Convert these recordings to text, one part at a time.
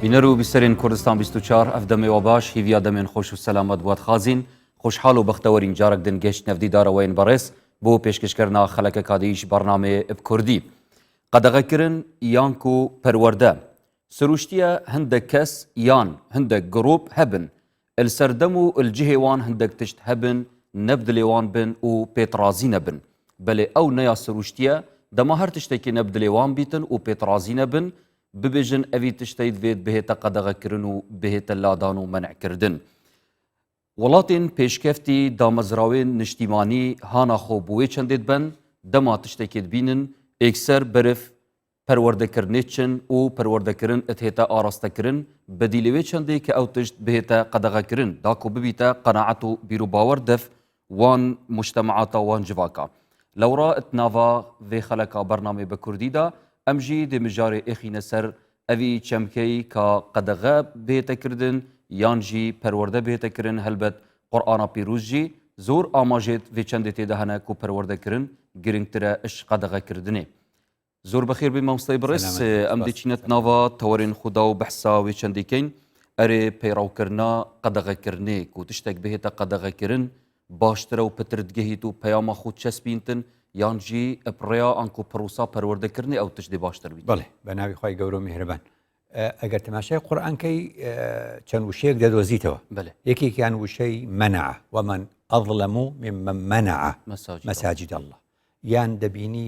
بینەر و بیسەرên Kurdistan 24 ev demê we baş hîviya demên xweş û selamet bi we dixwazîn. Xweşhal û bextewerîn carek din gihişt nevdîdara we yên berêz bo pêşkêşkirina xelekeka dî ji bernameyê bi Kurdî. Qedexekirin yan ku perwerde. Sirûştî ye hindek kes yan hindek grûp hebin Li ser dem û li cihê wan hindek tişt hebin ne bi dilê wan bin û pê tirazî nebin. Belê ew ne ya sirûştî ye, dema her tiştekî ne bi dilê wan bîtin û pê tirazî nebin, bibêjin evî tiştey divêt bihête qedexekirin û bihête ladan û men'kirdin. Welatên pêşkeftî damezrawên niştîmanî hana xwe bi wê çendê diben, dema tiştekê dibînin, êkser berif Perwerdekirinê çin û perwerdekirin ithête arastekirin, bedîlê wê çendê ke ew tişt bihête qedexekirin da ku bibîte qenaet û bîr û bawer def wan mujtemaata wan civaka. Lewra it nava vê xeleka bernamê bi kurdî de em jî dê mijarê êxîne ser evî çemkey ka qedexe bihête kirdin yan jî perwerde bihête kirin helbet Qur'ana pîroz jî zor amajêt vê çendê tê de hene ku perwerdekirin giringtir e ji qedexekirdinê. Zor bexêr bê mamosteyê birêz em dê çîne nava tewerên xwe da û behsa wê çendê keyn erê peyrewkirina qedexekirinê ku tiştek bihête qedexekirin baştir e û pitir digehît û peyama xwe çespîntin yan jî bi rêya anku pirosa perwerdekirinê ew tişt dê baştir bît. Belê, be navê xwe yê gewre û mîhriban. Eger temaşeyê Qur'an key çend wişeyek dedozîtewe. Belê. Yekêkyan wişey mena'a wemen azlemu mimmen mena'a mesacid Allah. یان دەبینی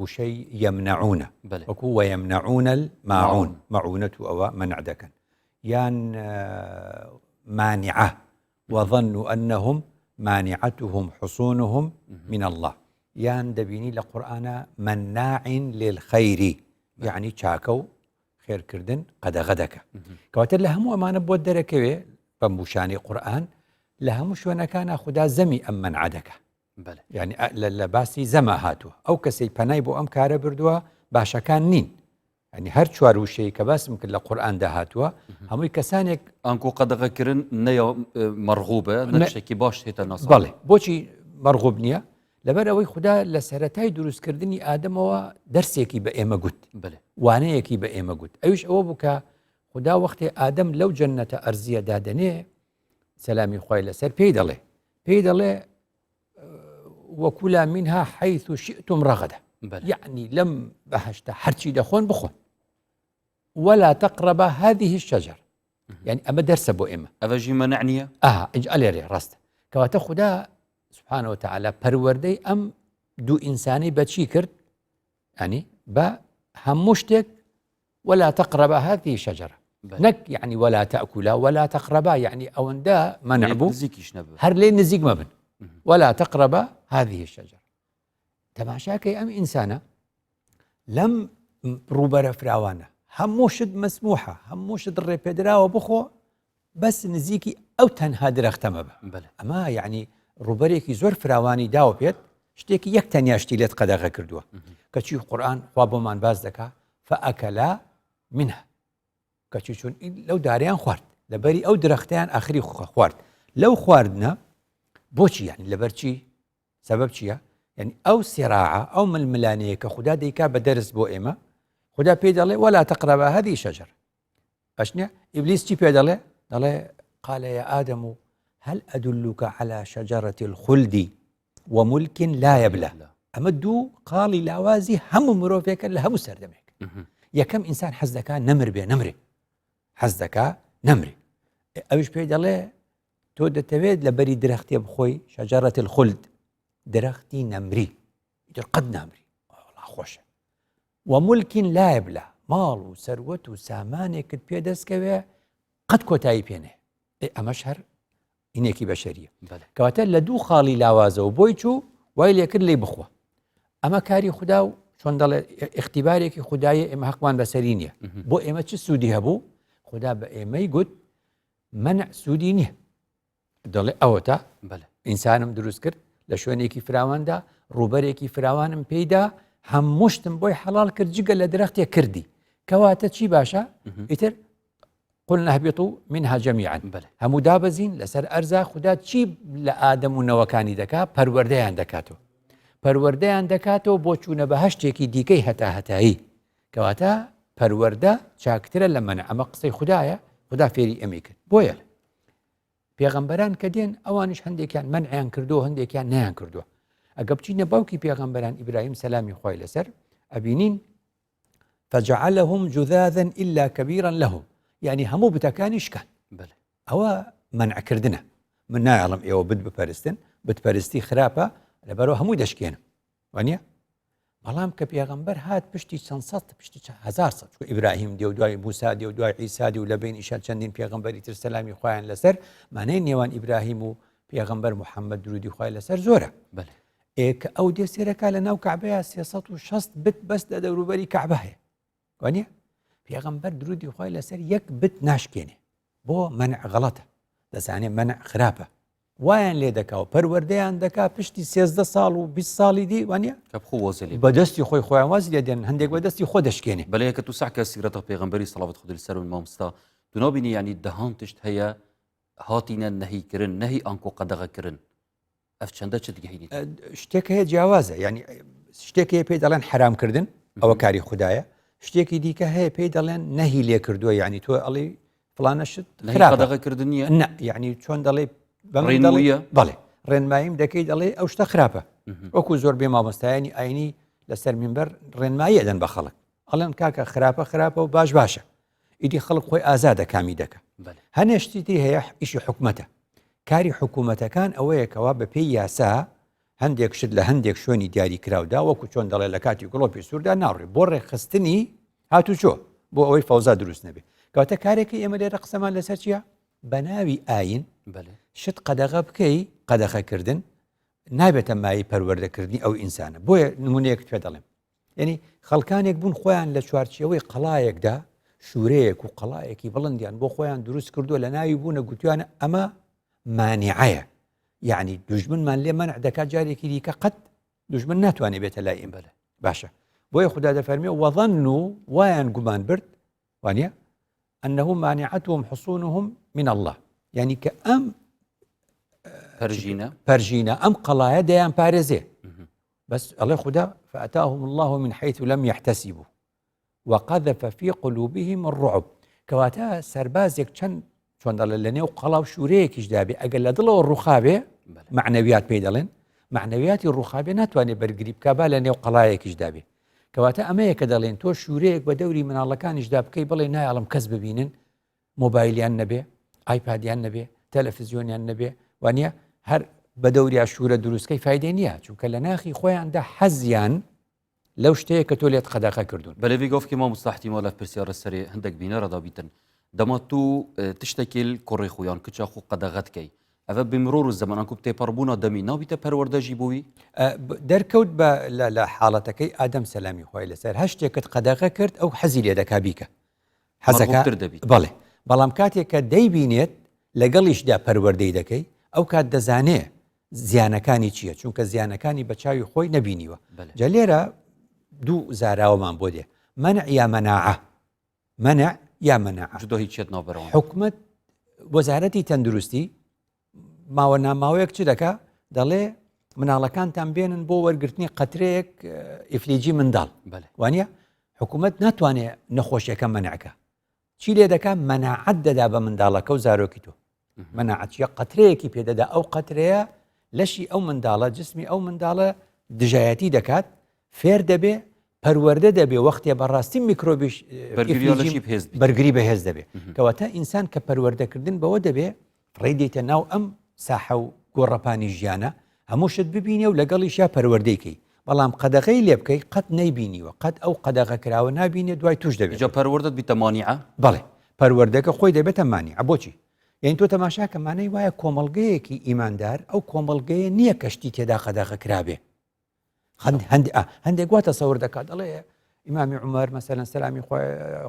وشەی یەمنەعونە وەکو وەیەمنەعونە الماعون مەعونەت و ئەوە مەنع دەکەن یان مانعە وظنوا أنهم مانعتهم حصونهم من الله یان دەبینی لە قورآە مناع للخير یعنی چاکە و خێرکردن قەدەغە دەکە کەواتە لە هەموو ئەمانە بۆ دەرەکەوێ بەم وشانی قورآن لە هەموو شوێنەکانە خودا زەمی ئەم مەنع دەکە یعنی لە باسی زەما هاتووە ئەو کەسەی پەنای بۆ ئەم کارە بردووە باشەکان نین ئەنی هەر چوار وشەی کە باسم کرد لە قورآاندا هاتووە هەمووی کەسانێک ئەنکو قەدەغەکردن نەیە مەرغوبە نەشێکی باش هێتە ناس بەڵێ بۆچی مەرغوب نییە لەبەر ئەوەی خدا لە سەتای دروستکردنی ئادەمەوە دەرسێکی بە ئێمە گوت وانەیەکی بە ئێمە گوت ئەوش ئەوە بوو کە خدا وەختێ ئادەم لەو جەنەتە ئەرزیە دادەنێ سەلامی خوای لەسەر پێی دەڵێ پێی دەڵێ وەکولا منها حيث شئتم رغدا یعنی لەم بەهشتە هەرچی دەخۆن بخۆن ولا تقرب هذه الشجر یعنی ئەمە دەرسە بۆ ئێمە ئەڤە ژی مەنع نییە ئاها ئینج ئەلێرێ ڕاستە کەواتە خودا سبحانه وتعالى پەروەردەی ئەم دوو ئینسانی بەچی کرد ینی بە هەموو شتێک ولا تقربا هذه الشجرە نەک یعنی ولا تأکولا ولا تقربا یعنی ئەوەندە مەنع بوو نزیکیش نەبن هەر لێ نزیک مەبن ولا تقربا هذه الشجرە تەماشاکەی ئەم ئینسانە لەم ڕووبەرە فراوانە هەموو شت مەسموحە هەموو شت ڕێپێدراوە بخۆ بەس نزیکی ئەو تەنها درەختە مەبە ئەمە یعنی ڕووبەرێکی زۆر فراوانی داوە پێت شتێکی یەک تەنیا شتی لێت قەدەغە کردووە کەچی قورآن خوا بۆمان باس دەکا فأکلا منها کەچی چون لەو داریان خوارد لەبەری ئەو درەختیان ئاخری خوارد لەو خواردنە بۆچی یعنی لەبەرچی سەبەب چییە؟ یعنی ئەو سێراعە ئەو ململانەیە کە خوددا دەیکا بە دەرس بۆ ئێمە خوددا پێی دەڵێ ولا تقربا هذه شجر باش نییە ئیبلیس چی پێ دەڵێ دەڵێ قال يا آدم هل أدلك على شجرة الخلد وملك لا يبلى ئەمە دوو قاڵی لاوازی هەموو مرۆڤێکە لە هەموو سەردەمێک یەکەم ئینسان حەز دەکا نەمر بێ نەمرێ حەز دەکا نەمرێ ئەوش پێی دەڵێ تۆ دەتەوێت لە بەری درەختێ بخۆی شەجەرەت الخلد درەختی نەمری ئیتر قەت نامری خۆشە وملک لا یبلی ماڵ و سەروەت و سامانێکت پێ دەستکەوێ قەت کۆتایی پێنێ ئێ ئەمەش هەر ئینێکی بەشەریە کەواتە لە دوو خاڵی لاوازەوە بۆی چوو وای لێکرد لی بخوا ئەمە کاری خودا و چۆن دەڵێ اختیبارێکی خدایە ئێمە حەقمان بەسەری نییە بۆ ئێمە چ سوودی هەبوو خدا بە ئێمەی گوت مەنع سوودی نییە دەڵێ ئەوەتا ئینسانم دروست کرد لە شوێنێکی فراواندا ڕووبەرێکی فراوانم پێیدا هەموو شتم بۆی حەڵال کرد جگە لە درەختێک کردی کەواتە چی باشە ئیتر قلنا اهبطوا منها جميعا هەموو دابەزین لەسەر ئەرزا خودا چی لە ئادەم و نەوەکانی دەکا پەروەردەیان دەکاتەوە پەروەردەیان دەکاتەوە بۆ چوونە بەهشتێکی دیکەی هەتا هەتایی کەواتە. پەروەردە چاکترە لە مەنع ئەمە قسەی خودایە خودا فێری ئەمەی کرد بۆیە پێغەمبەران کە دێن ئەوانیش هەندێکیان مەنعیان کردو هەندێکیان نەیان کردووە ئەگە بچینە باوکی پێغەمبەران ئیبراهیم سەلامی خوای لەسەر ئەبینین فجعلهم جذاذا إلا كبيرا لهم یعنی هەموو بتەکانی شکان ئەوە مەنعکردنە من نایەڵم ئێوە بت بپەرستن بتپەرستی خراپە لەبەرەوە هەمووی دەشکێنم وانە بەڵام کە پێغەمبەر هات پشتی چەند سەد پشتی هزار سەد چکو ئیبراهیم دێ و دوای موسا دێ و دوای عیسا دێ و لە بین ئیشا چەندین پێغەمبەری تر سەلامی خۆیان لەسەر مانەی نێوان ئیبراهیم و پێغەمبەر محەممەد درودی خوای لەسەر زۆرە ئێ کە ئەو دێ سێرەکە لە ناو کەعبەیە 360 بت بەس لە دەوروبەری کەعبە هەیە وانە پێغەمبەر درودی خوای لەسەر یەک بت ناشکێنێ بۆ مەنع غەڵەتە دەزانێ مەنع خراپە وایان لێ دەکا و پەروەردەیان دەکا پشتی سێزدە ساڵ و 20 ساڵی دی وانە کە بخۆ وەزی لێ بەدەستی خۆی خۆیان واز لێ دێن هەندێک بەدەستی خۆ دەشکێنێ بەلێ کە تو سەعکە سیرەتە پێغەمبەری سەڵاوەت خودی لەسەر و مامۆستا تو نابینی یعنی دەهان تشت هەیە هاتینە نەهی کرن نەهی ئانکۆ قەدەغە کرن ئەف چەندە چ دگەهینیت؟ شتێک هەیە جیاوازە یعنی شتێک هەیە پێی دەڵێن حرامکردن ئەوە کاری خودایە شتێکی دیکە هەیە پێی دەڵێن نەهی لێ کردووە یعنی تۆ ئەڵی فلانە شت خراپەکردن نییە نە یعنی چۆن دەڵێ بەمڕێنماییە بەڵێ ڕێنماییم دەکەی دەڵێ ئەو شتە خراپە وەکو زۆر بێ مامۆستایانی ئاینی لەسەر مینبەر ڕێنمایی ئەدەن بە خەڵک ئەڵێن کاکە خراپە خراپە و باش باشە ئیدی خەڵک خۆی ئازادە کامی دەکە هەنێ شتی تری هەیە ئیشی حکومەتە کاری حکوومەتەکان ئەوەیە کەوا بە پێی یاسا هەندێک شت لە هەندێک شوێنی دیاری کراودا وەکو چۆن دەڵێ لە کاتی گڵۆپی سووردا ناڕێ بۆ ڕێکخستنی هاتوچۆ بۆ ئەوەی فەوزا دروست نەبێ کەواتە کارێکی ئێمە لێرە قسەمان لەسەر چییە بە ناوی ئاین شت قەدەغە بکەی قەدەخەکردن نابێتە مایەی پەروەردەکردنی ئەو ئینسانە بۆیە نمونەیەکت پێ دەڵێم یعنی خەڵکانێک بوون خۆیان لە چوارچێوەی قەڵایەکدا شوورەیەک و قەڵایەکی بڵندیان بۆ خۆیان دروست کردووە لە ناوی بوونە گوتیانە ئەمە مانیعەیە یعنی دوژمنمان لێ مەنع دەکات جارێکی دیکە قەت دوژمن ناتوانێت بێتە لای ئێمە باشە بۆیە خدا دەفەرمێ وەظن و وایان گومان برد وانە أنه مانعتهم حصونهم من الله یعنی کە ئەم پەرژینە پەرژینە ئەم قەڵایە دەیان پارێزێ بەس ئەڵێ خودا فأتاهم الله من حيث لم يحتسبوا وقذف في قلوبهم الرعب کەواتە سەربازێک چەند چۆن دەڵێ لە نێو قەڵا و شوورەیەکیشدا بێ ئەگەر لە دڵەوە ڕوخابێ معنەویات پێی دەڵێن معنەویاتی ڕوخابێ ناتوانێت بەرگری بکا با لە نێو قەڵایەکیشدا بێ کەواتە ئەمەیە کە دەڵێن تۆ شوورەیەک بە دەوری مناڵەکانیشدا بکەی بڵێ نایەڵم کەس ببینن مۆبایلیان نەبێ ئایپادیان نەبێ تەلەفزیۆنیان نەبێ وانە هەر بە دەوریا شوورە دروستکەی فیدەی نییە چونکە لە ناخی خۆیاندا حەزیان لەو شتەیە کە تۆ لێت قەدەغە کردوون. بەلێ ڤی گۆفکی مامۆستا احتیمال ئەف پرسیارە سەرێ هندەک بینەرە دا بیتن دەما تو تشتەکێ ل کوڕێ خو یان کچا خو قەدەغە دکەی ئەڤە بە مرور زەمەن ئانکو تێپەڕبوونا دەمی نابیتە پەروەردە ژی بۆ وی؟ دەرکەوت بە لە حاڵەتەکەی ئادەم سەلامی خوای لەسەر هەر شتێکت قەدەغە کرد ئەو حەزی لێ دەکا بیکە حەزەکە مەرغوبتر دەبیت. بەڵێ بەڵام کاتێک کە دەیبینێت لەگەڵیشدا پەروەردەی دەکەی ئەو کات دەزانێ زیانەکانی چییە چونکە زیانەکانی بە چاوی خۆی نەبینیوە جا لێرە دوو زاراوەمان بۆ دێ مەنع یا مەناعە مەنع یا مەناعە جودۆ هیچێت ناوبەرەوە حکومت وەزارەتی تەندروستی ماوە ناماوەیەک چ دەکا دەڵێ مناڵەکانتان بێنن بۆ وەرگرتنی قەترەیەک ئیفلیجی منداڵ وانە حکوومەت ناتوانێت نەخۆشیەکە مەنعکە چی لێ دەکا مەناعەت دەدا بە منداڵەکە و زارۆکی تۆ مەناعەت چیە قەترەیەکی پێدەدا ئەو قەترەیە لەشی ئەو منداڵە جسمی ئەو منداڵە دژایەتی دەکات فێر دەبێ پەروەردە دەبێ وەختێ بەڕاستی میکرۆبیش بەرگری بەهێز دەبێ کەواتە ئینسان کە پەروەردەکردن بەوە دەبێ ڕێی دێتە ناو ئەم ساحە و گۆڕەپانی ژیانە هەموو شت ببینێ و لەگەڵیشیا پەروەردەی کەی بەڵام قەدەغەی لێ بکەی قەت نەیبینیوە قەت ئەو قەدەغە کراوە نابینێ دوای توش دەبێت جا پەروەردەت بیتە مانیعە؟ بەڵێ پەروەردەکە خۆی دەبێتە مانیعە بۆچی؟ یعنی تۆ تەماشا کە مانای وایە کۆمەڵگەیەکی ئیماندار ئەو کۆمەڵگەیە نییە کە شتی تێدا قەدەغە کرابێ هەندێک وا تەسەور دەکات دەڵێ ئیمامی عومەر مەسەلەن سەلامی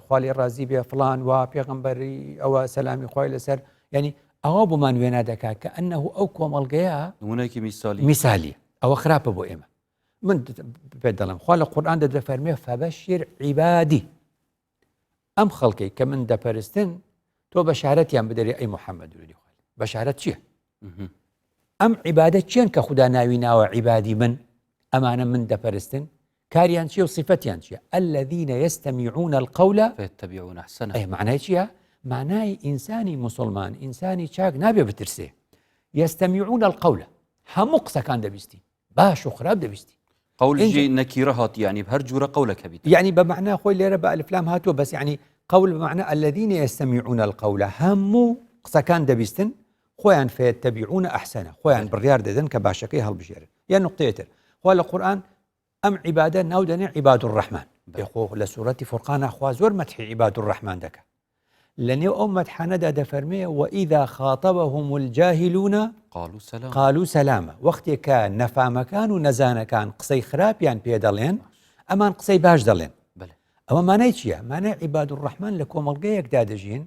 خوالی ڕازی بێ فلان وا پێغەمبەری ئەوە سەلامی خوای لەسەر ینی ئەوە بۆمان وێنا دەکات کە ئەنه ئەو کۆمەڵگەیە نمونەیەکی میسالی میسالی ئەوە خراپە بۆ ئێمە من پێ دەڵێم خوا لە قورئان دەفەرمێ فبشر عبادی ئەم خەڵکەی کە من دەپەرستن تۆ بەشارەتیان بدەرێ ئەی محەممەد درودی خوای بەشارەت چییە؟ ئەم عیبادە چێن کە خوددا ناوی ناوە عیبادی من ئەمانە من دەپەرستن؟ کاریان چیە و سیفەتیان چیە؟ الذین یستمعون القول فیتبعون احسنه. ئەی معنای چیە؟ معنای ئینسانی موسڵمان ئینسانی چاک نابێ بترسێ. یستمعون القول هەموو قسەکان دەبیستی باش و خراپ دەبیستی. قول ژی نەکیرە هات یعنی هەر جورە قولەک هەبیت. یعنی بە مەعنا خۆی لێرە بە ئەلف لام هاتووە بەس یعنی قول بە مەعنا الذین یستمعون القول هەموو قسەکان دەبیستن خۆیان فیتبعون احسنه خۆیان بڕیار دەدەن کە باشەکەی هەڵبژێرن. یا نقطەیە تر خوا لە قورئان ئەم عیبادە ناو دەنێ عیباد الرحمن بێ خۆ لە سوورەتی فورقانا خوا زۆر مەدحی عیباد الرحمن دەکا لە نێو ئەو مەدحانەدا دەفەرمێ وإذا خاطبهم الجاهلون قالوا سلام قالوا سلاما وەختێک کە نەفامەکان و نەزانەکان قسەی خراپیان پێ دەڵێن ئەمان قسەی باش دەڵێن ئەوە مانای چییە؟ مانای عیباد الرحمن لە کۆمەڵگەیەکدا دەژین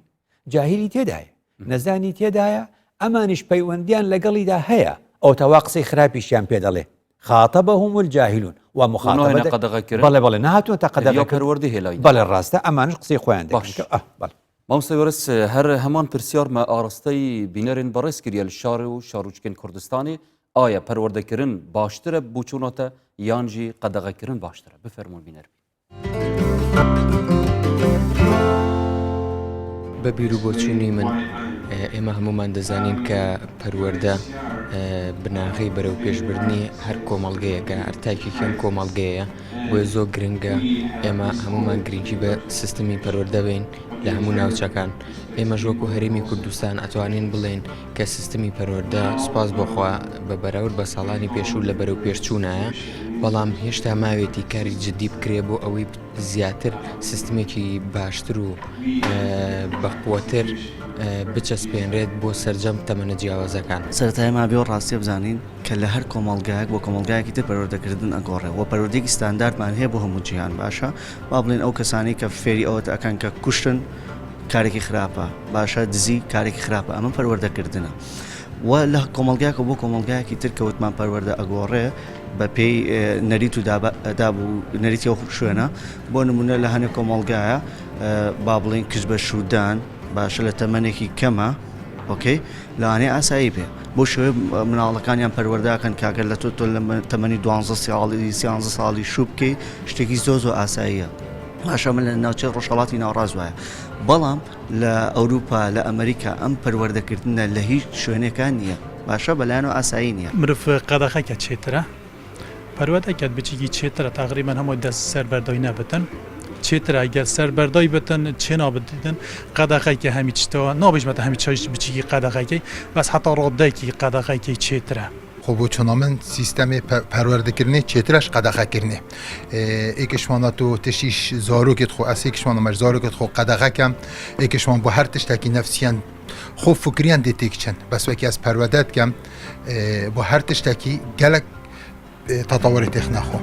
جاهیلی تێدایە نەزانی تێدایە ئەمانیش پەیوەندیان لەگەڵیدا هەیە ئەوتەوا قسەی خراپیشیان پێ دەڵێ خاطبهم الجاهلون و مخاطبە قەدەغەکردن بەڵێ بەڵێ نەهاتووەتە قەدەغە پەروەردە هێلای بەڵێ ڕاستە ئەمانش قسەی خۆیان دەکەن بەڵێ مامۆستا وەرس هەر هەمان پرسیار مە ئاڕاستەی بینەرên بەڕێز کریە li şar û şarûçkên Kurdistanê ئایا پەروەردەکردن باشترە بۆچوونە te yan jî qedexekirin baştir e bifermûn bîner bî. بە بیروبۆچوونی من ئێمە هەموومان دەزانین کە پەروەردە بناغەی بەرەو پێشبردنی هەر کۆمەڵگەیەکە هەر تاکێکی ئەم کۆمەڵگەیە بۆیە زۆر گرنگە ئێمە هەمومان گرنگی بە سیستمی پەروەردە بین لە هەموو ناوچەکان ئێمەش وەکو هەرێمی کوردستان ئەتوانین بڵێن کە سیستمی پەروەردە سوپاس بۆ خوا بە بەراورد بە ساڵانی پێشوو لە بەرەو پێشچوونایە، بەڵام هێشتا ماوێتی کاری جددی بکرێ بۆ ئەوەی زیاتر سیستمێکی باشتر و بەقوەتر بچەسپێنرێت بۆ سەرجەم تەمەنە جیاوازەکان. سەرەتا ئێمە ئەبێ ئەو ڕاستیە بزانین کە لە هەر کۆمەڵگایەک بۆ کۆمەڵگایەکی تر پەروەردەکردن ئەگۆڕێ و پەروەردەیەکی ستانداردمان هەیە بۆ هەموو جیهان باشە با بڵێین ئەو کەسانەی کە فێری ئەوەت ئەکەن کە کوشتن کارێکی خراپە باشە دزی کارێکی خراپە ئەمە پەروەردەکردنە و لە کۆمەلگاکە بۆ کۆمەلگایەکی تر کەوتمان پەروەردە ئەگۆڕێ بە پێی نەریت و داب و نەریتی ئەو شوێنە بۆ نمونە لە هەنێک کۆمەلگایە با بڵین کچ بە شودان باشە لە تەمەنێکی کەمە ئۆکەی لەوانەیە ئاسایی بێ بۆ شێوەی مناڵەکانیان پەروەرداکەن کاگەر لە تۆ تۆ لە تەمەنی دوانزە ساڵی سیانزە ساڵی شوو بکەی شتێکی زۆر زۆر ئاساییە باشە من لە ناوچەی ڕۆژهەڵاتی ناوەڕاست وایە بەڵام لە ئەوروپا لە ئەمریکا ئەم پەروەردەکردنە لە هیچ شوێنێکان نییە باشە بەلایەنەوە ئاسایی نییە. مرۆڤ قەدەغەکە چێترە پەروەردەکەت بچیکی چێترە تەقریبەن هەموو دەست سەر بەردای نەبتن چێترە گەر سەر بەردای بتن چێ نابدیدن قەدەغەکە هەمی چتەوە نابێژمەتە هەمی چایش بچیکی قەدەغەکەی بەس حەتا ڕادەکی قەدەغەکەی چێترە. خۆ بۆ چۆنا من سیستەمێ پەروەردەکردنێ چێترەش قەدەغەکردنێ ئێکش وانە تۆ تشتیش زارۆکێت خۆ ئەس ئێکش وانە مەش زارۆکێت خۆ قەدەغەکەم ئێکش وان بۆ هەر تشتێکی نەفسیان خۆ فکریان دێ تێکچن بەس وەکی ئەس پەروەدە دکەم بۆ هەر تشتێکی گەلک تەتەوەری تێخنە خۆ.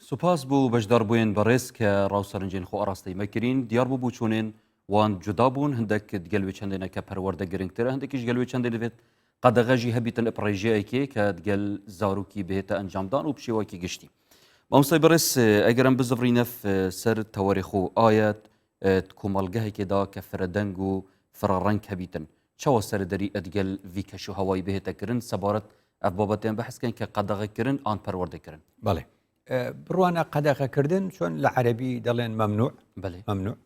سوپاس بۆ بەشداربووێن بەڕێز کە ڕاو سەرنجێن خۆ ئاراستەی مە کرین دیار بوو بووچوونێن وان جودا بوون هندێک دگەل وێ چەندێنە کە پەروەردە گرنگترە هەندێکیش گەل وێ چەندێ دەبێت قەدەغە ژی هەبیتن ئپ ڕێژەیەکێ کە دگەل زاروکی بهێتە ئەنجامدان و پشێوەکی گشتی مامۆستای بەڕێز ئەگەر ئەم بزڤڕینە سەر تەوەرێ خۆ ئایا کۆمەڵگەهێکێدا کە فرەدەنگ و فرەڕەنگ هەبیتن چاوە سەردەری ئەدگەل ڤی کەش و هەوای بهێتەکردن سەبارەت ئەف بابەتیان بەحسکەن کە قەدەغەکردن ئان پەروەردەکردن؟ بەڵێ بڕوانە قەدەغەکردن چۆن لە عەربی دەڵێن مەمنوع مەمنوع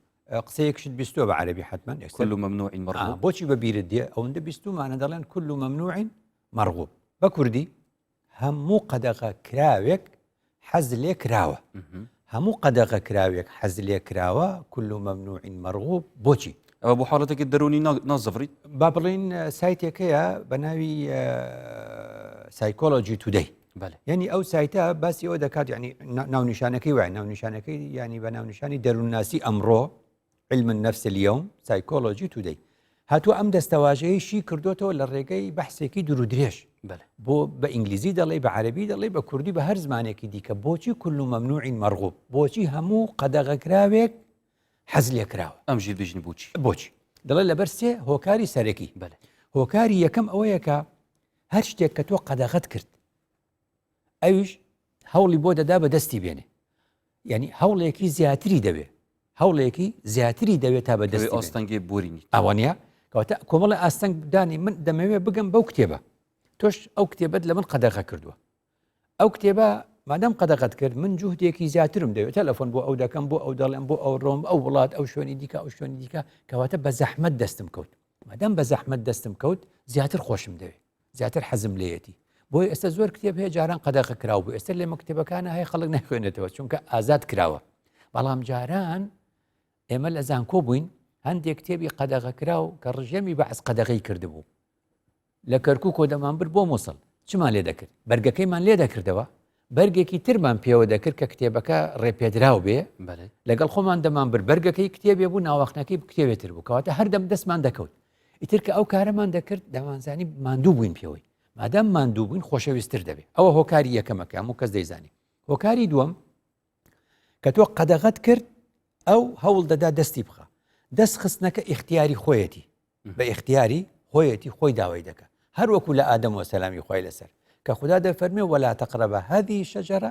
قسەیەکشت بیستووە بە عەربی حتمما كل ممنوع مرغوب بۆچی بە بیرت دێ ئەوەندە بیستومانە دەڵێن كل ممنوع مرغوب بە کوردی هەموو قەدەغە کراوێک حەز لێ کراوە هەموو قەدەغە کراوێک حەز لێ کراوە كل ممنوع مرغوب بۆچی؟ ئەوە بۆ حاڵەتێکی دەروونی نازەفریت؟ با بڵێین سایتێک هەیە بە ناوی Psychology Today یعنی ئەو سایتە باسی ئەوە دەکات یعنی ناونیشانەکەی وایە ناونیشانەکەی یعنی بە ناونیشانی دەروونناسی ئەمڕۆ علم النفس اليوم Psychology Today هاتووە ئەم دەستەواژەیەی شی کردوتەوە لە ڕێگەی بەحسێکی دوور و درێژ بۆ بە ئینگلیزی دەڵێ بە عەربی دەڵێ بە کوردی بە هەر زمانێکی دیکە بۆچی كل ممنوع مرغوب بۆچی هەموو قەدەغەکراوێک حەز لێکراوە ئەم ژیر بژنی بۆچی بۆچی دەڵێ لەبەر سێ هۆکاری سەرەکی بەێ هۆکاری یەکەم ئەوەیە کە هەر شتێک کە تۆ قەدەغەت کرد ئەویش هەوڵی بۆ دەدا بە دەستی بێنێ یعنی هەوڵێکی زیاتری دەوێ هەوڵێکی زیاتری دەوێت تا بە دەستی ئاستەنگی بورینی ئەوە نیە کەواتە کۆمەڵی ئاستەنگ دانی من دەمەوێت بگەم بەو کتێبە. تۆش ئەو کتێبەت لە من قەدەغە کردووە ئەو کتێبە مادەم قەدەغەت کرد من جوهدێکی زیاترم دەوێت تەلەفۆن بۆ ئەو دەکەم بۆ ئەو دەڵێم بۆ ئەو ڕۆم ئەو وڵات ئەو شوێنی دیکە ئەو شوێنی دیکە کەواتە بە زەحمەت دەستم کەوت مادەم بە زەحمەت دەستم کەوت زیاتر خۆشم دەوێت زیاتر حەزم لێیەتی بۆیە ئێستا زۆر کتێب هەیە جاران قەدەغە کراو بوو ئێستا لێ مەکتەبەکانە هەیە خەڵک نەخوێنێتەوە چونکە ئازاد کراوە بەڵام جاران ئێمە لە زانکۆ بووین هەندێک کتێبی قەدەغە کراو کە ڕژێمی بەعس قەدەغەی کردبوو لە کەرکوک و دەمانبرد بۆ موسڵ چمان لێ دەکرد بەرگەکەیمان لێ دەکردەوە بەرگێکی ترمان پێوە دەکرد کە کتێبەکە ڕێپێدراو بێ لەگەڵ خۆمان دەمان بر بەرگەکەی کتێبێ بوو ناوەخنەکەی کتێبێتر بوو کەواتە هەردەم دەستمان دەکەوت ئیتر کە ئەو کارەمان دەکرد دەمانزانی ماندوو بووین پێوەی مادام ماندوو بووین خۆشەویستتر دەبێت ئەوە هۆکاری یەکەمەکە هەموو کەس دەیزانی هۆکاری دووەم کە تۆ قەدەغەت کرد ئەو هەوڵ دەدا دەستی بخە دەست خستنەکە ئیختیاری خۆیەتی بە ئیختیاری خۆیەتی خۆی داوای دەکە هەر وەکو لە ئادەم وە سەلامی خوای لەسەر کە خودا دەفەرمێ ولا تقربا هذه الشجرة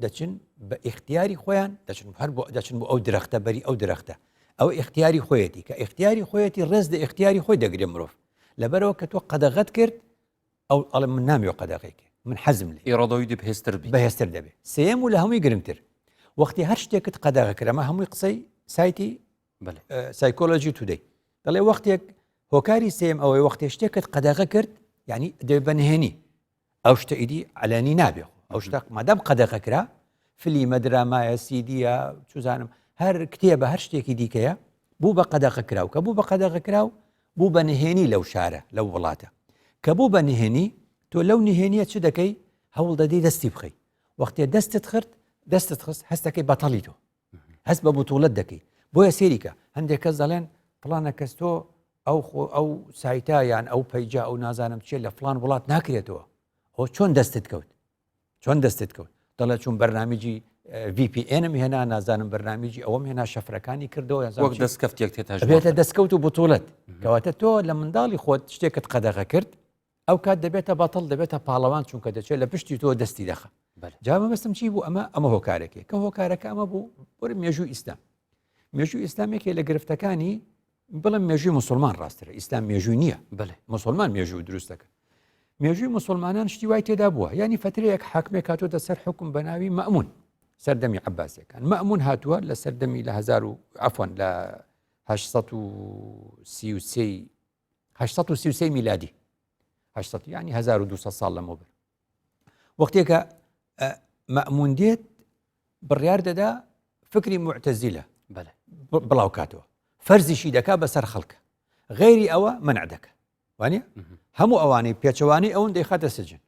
دەچن بە ئیختیاری خۆیان دەچن هەر بۆ دەچن بۆ ئەو درەختە بەری ئەو درەختە ئەو ئیختیاری خۆیەتی کە ئیختیاری خۆیەتی ڕێز لە ئیختیاری خۆی دەگرێ مرۆڤ لەبەرەوە کە تۆ قەدەغەت کرد ئەو ئەڵێ من نامەوێ قەدەغەی کێ من حەزم لێ ئیرادەوی دی بەهێزتر بی بەهێزتر دەبێ سێیەم و لە هەمووی گرنگتر وەختی هەر شتێکت قەدەغە کرد ئەمە هەمووی قسەی سایتی سایکۆلۆژی تودەی دەڵێ وەختێک هۆکاری سێم ئەوەی وەختێ شتێکت قەدەغە کرد یعنی دەبێت بە نهێنی ئەو شتە ئیدی علەنی نابێ ئەو شتە مادام قەدەغە کرا فلیمە درامایە سیدیە چزانم هەر کتێبە هەر شتێکی دیکەیە بوو بە قەدەغە کراو کە بوو بە قەدەغە کراو بوو بە نهێنی لەو شارە لەو وڵاتە کە بوو بە نهێنی تۆ لەو نهێنیە چ دەکەی هەوڵ دەدەی دەستی بخەی وەختێ دەستت خرد دەستت خست هەستەکەی بەتەڵی تۆ هەست بە بتوڵەت دەکەی بۆیە سێریکە هەندێک کەس دەڵێن فڵانە کەس تۆ ئەو خۆ ئەو سایتا یان ئەو پەیجا ئەو نازانم چیە لە فلان وڵات ناکرێتەوە ئەو چۆن دەستت کەوت چۆن دەستت کەوت دەڵێ چون بەرنمەجی VPNم هێنا نازانم بەرنمەجی ئەوەم هێنا شەفرەکانی کردەوە وەک دەستکەفتێک تێتە دەستکەوت و بتوڵەت کەواتە تۆ لە منداڵی خۆت شتێکت قەدەغە کرد ئەو کات دەبێتە بەتەڵ دەبێتە پاڵەوان چونکە دەچێت لە پشتی تۆ دەستی دەخە جا مەبەستم چی بوو ئەمە ئەمە هۆکارێکی کە هۆکارەکە ئەمە بوو بۆ مێژوو ئیسلام مێژوو ئیسلامێکی لە گرفتەکانی بڵم مێژووی مسلمان ڕاسترە ئیسلام مێژوو نییە بڵێ مسلمان مێژوو دروستەکە مێژووی مسلمانان شتی وای تێدا بووە ینی فترەیەک حاکمێک هاتووەتە سەر حکم بە ناوی مەمون سەردەمی عباسەکان مەمون هاتووە لە سەردەمی لە هزار و عفوان لە 1933 833 میلادی 800 ینی 1200 ساڵ لەمەوبەر وەختێکە مەمون دێت بڕیار دەدا فکری معتەزیلە بڵاو کاتەوە فەرزیشی دەکا بەسەر خەڵکە غیری ئەوە منع دەکە وانە هەموو ئەوانەی پێچەوانەی ئەون دەیخاتە سجن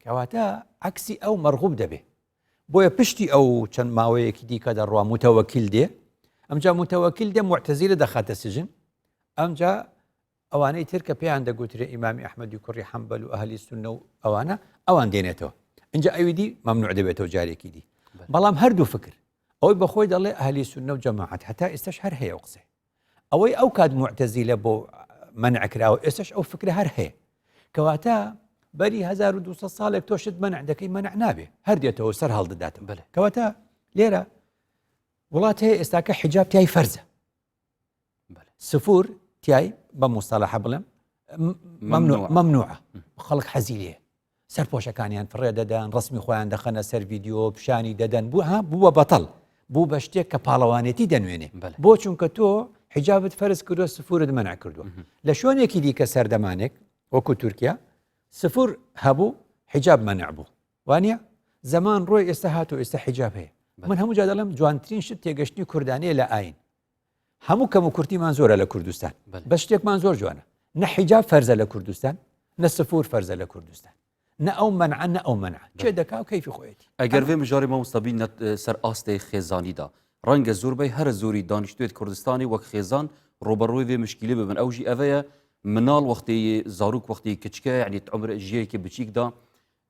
کەواتە عکسی ئەو مەرغوب دەبێ بۆیە پشتی ئەو چەند ماوەیەکی دیکە دەڕوا متەوەکیل دێ ئەمجا متەوەکیل دێ معتەزیلە دەخاتە سجن ئەمجا ئەوانەی تر کە پێیان دەگوترێ ئیمامی ئەحمەدی کوڕی حەنبەل و ئەهلی سوننە و ئەوانە ئەوان دێنێتەوە ئینجا ئەوی دی مەمنوع دەبێتەوە جارێکی دی بەڵام هەردوو فکر ئەوەی بەخۆی دەڵێ ئەهلی سوننە و جەماعەت هەتا ئێستاش هەر هەیە ئەو قسەیە ئەوەی ئەو کات معتەزیلە بۆ مەنع کراوە ئێستاش ئەو فکرە هەر هەیە کەواتە بەری 1200 ساڵێک تۆ شت مەنع دەکەی مەنع نابێ هەر دێتەوە سەر هەڵدەداتەوە بەێ کەواتە لێرە وڵات هەیە ئێستاکە حیجاب تای فەرزە سفور تای بە مستەڵەحە بڵێم مەمنوعە خەڵک حەزی لێ سەرپۆشەکانیان فڕێ دەدەن ڕسمی خۆیان دەخەنە سەر ڤیددیو پیشانی دەدەن بوو ها بووە بەتەڵ بوو بە شتێک کە پاڵەوانێتی دەنوێنێ بۆ چونکە تۆ حیجابت فەرز کردووە سفورت مەنع کردووە لە شوێنێکی دیکە سەردەمانێک وەکو تورکیا سفور هەبوو حیجاب مەنع بوو وانە زەمان ڕۆی ئێستا هاتو ئێستا حیجاب هەیە من هەموو جا دەڵێم جوانترین شت تێگەشتنی کوردانەیە لە ئاین هەموو کەم و کورتیمان زۆرە لە کوردستان بە شتێکمان زۆر جوانە نە حیجاب فەرزە لە کوردستان نە سفور فەرزە لە کوردستان نە ئەو مەنع نە ئەو مەنع چێ دەکا و کەیفی خۆیەتی ئەگەر vê mijarê mamosta bî ser astê xêzanî da ڕەنگە زۆربەی هەرە زۆری دانیشتوێت کوردستانی وەک خێزان ڕوبەڕووی vê مشکیلê ببن ئەو ژی ئەvەیە مناڵ وەختی زارۆک وەختی کچکە یعنی عمر ژیەکی بچیکدا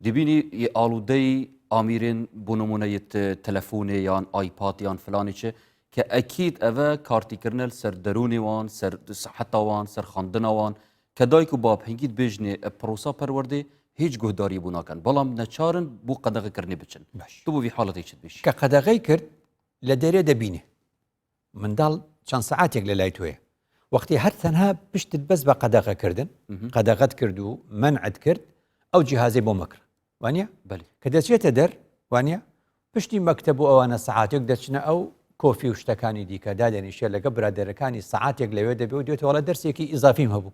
دبینی یە ئاڵودەی ئامیرێن بۆ نمونە یە تەلەفۆنێ یان ئایپاد یان فلانێ چ کە ئەکید ئەڤە کارتیکردنە سەر دەرونێ وان سەر سحەتا وان سەر خواندنا وان کە دایک و باب هنگی دبێژنێ ئە پرۆسا پەروەردێ هیچ گوهداری بۆ ناکەن بەڵام نەچارن بۆ قەدەغە کردنێ بچن باش. تو بۆ ڤی حاڵەتێ چت بێژی؟ کە قەدەغەی کرد لە دەرێ دەبینێ منداڵ چەند سەعاتێک لە لای تۆیە وەختی هەر تەنها پشتت بەس بە قەدەغەکردن قەدەغەت کرد و مەنعت کرد. ئەو جیهازەی بۆ مەکڕە وانە کە دەچێتە دەر وانە پشتی مەکتەب و ئەوانە سەعاتێک دەچنە ئەو کۆفی و شتەکانی دیکە دادەنیشێ لەگە برادەرەکانی سەعاتێک لەوێ دەبێ و دێتەوەڵە دەرسێکی ئیزافیم هەبوو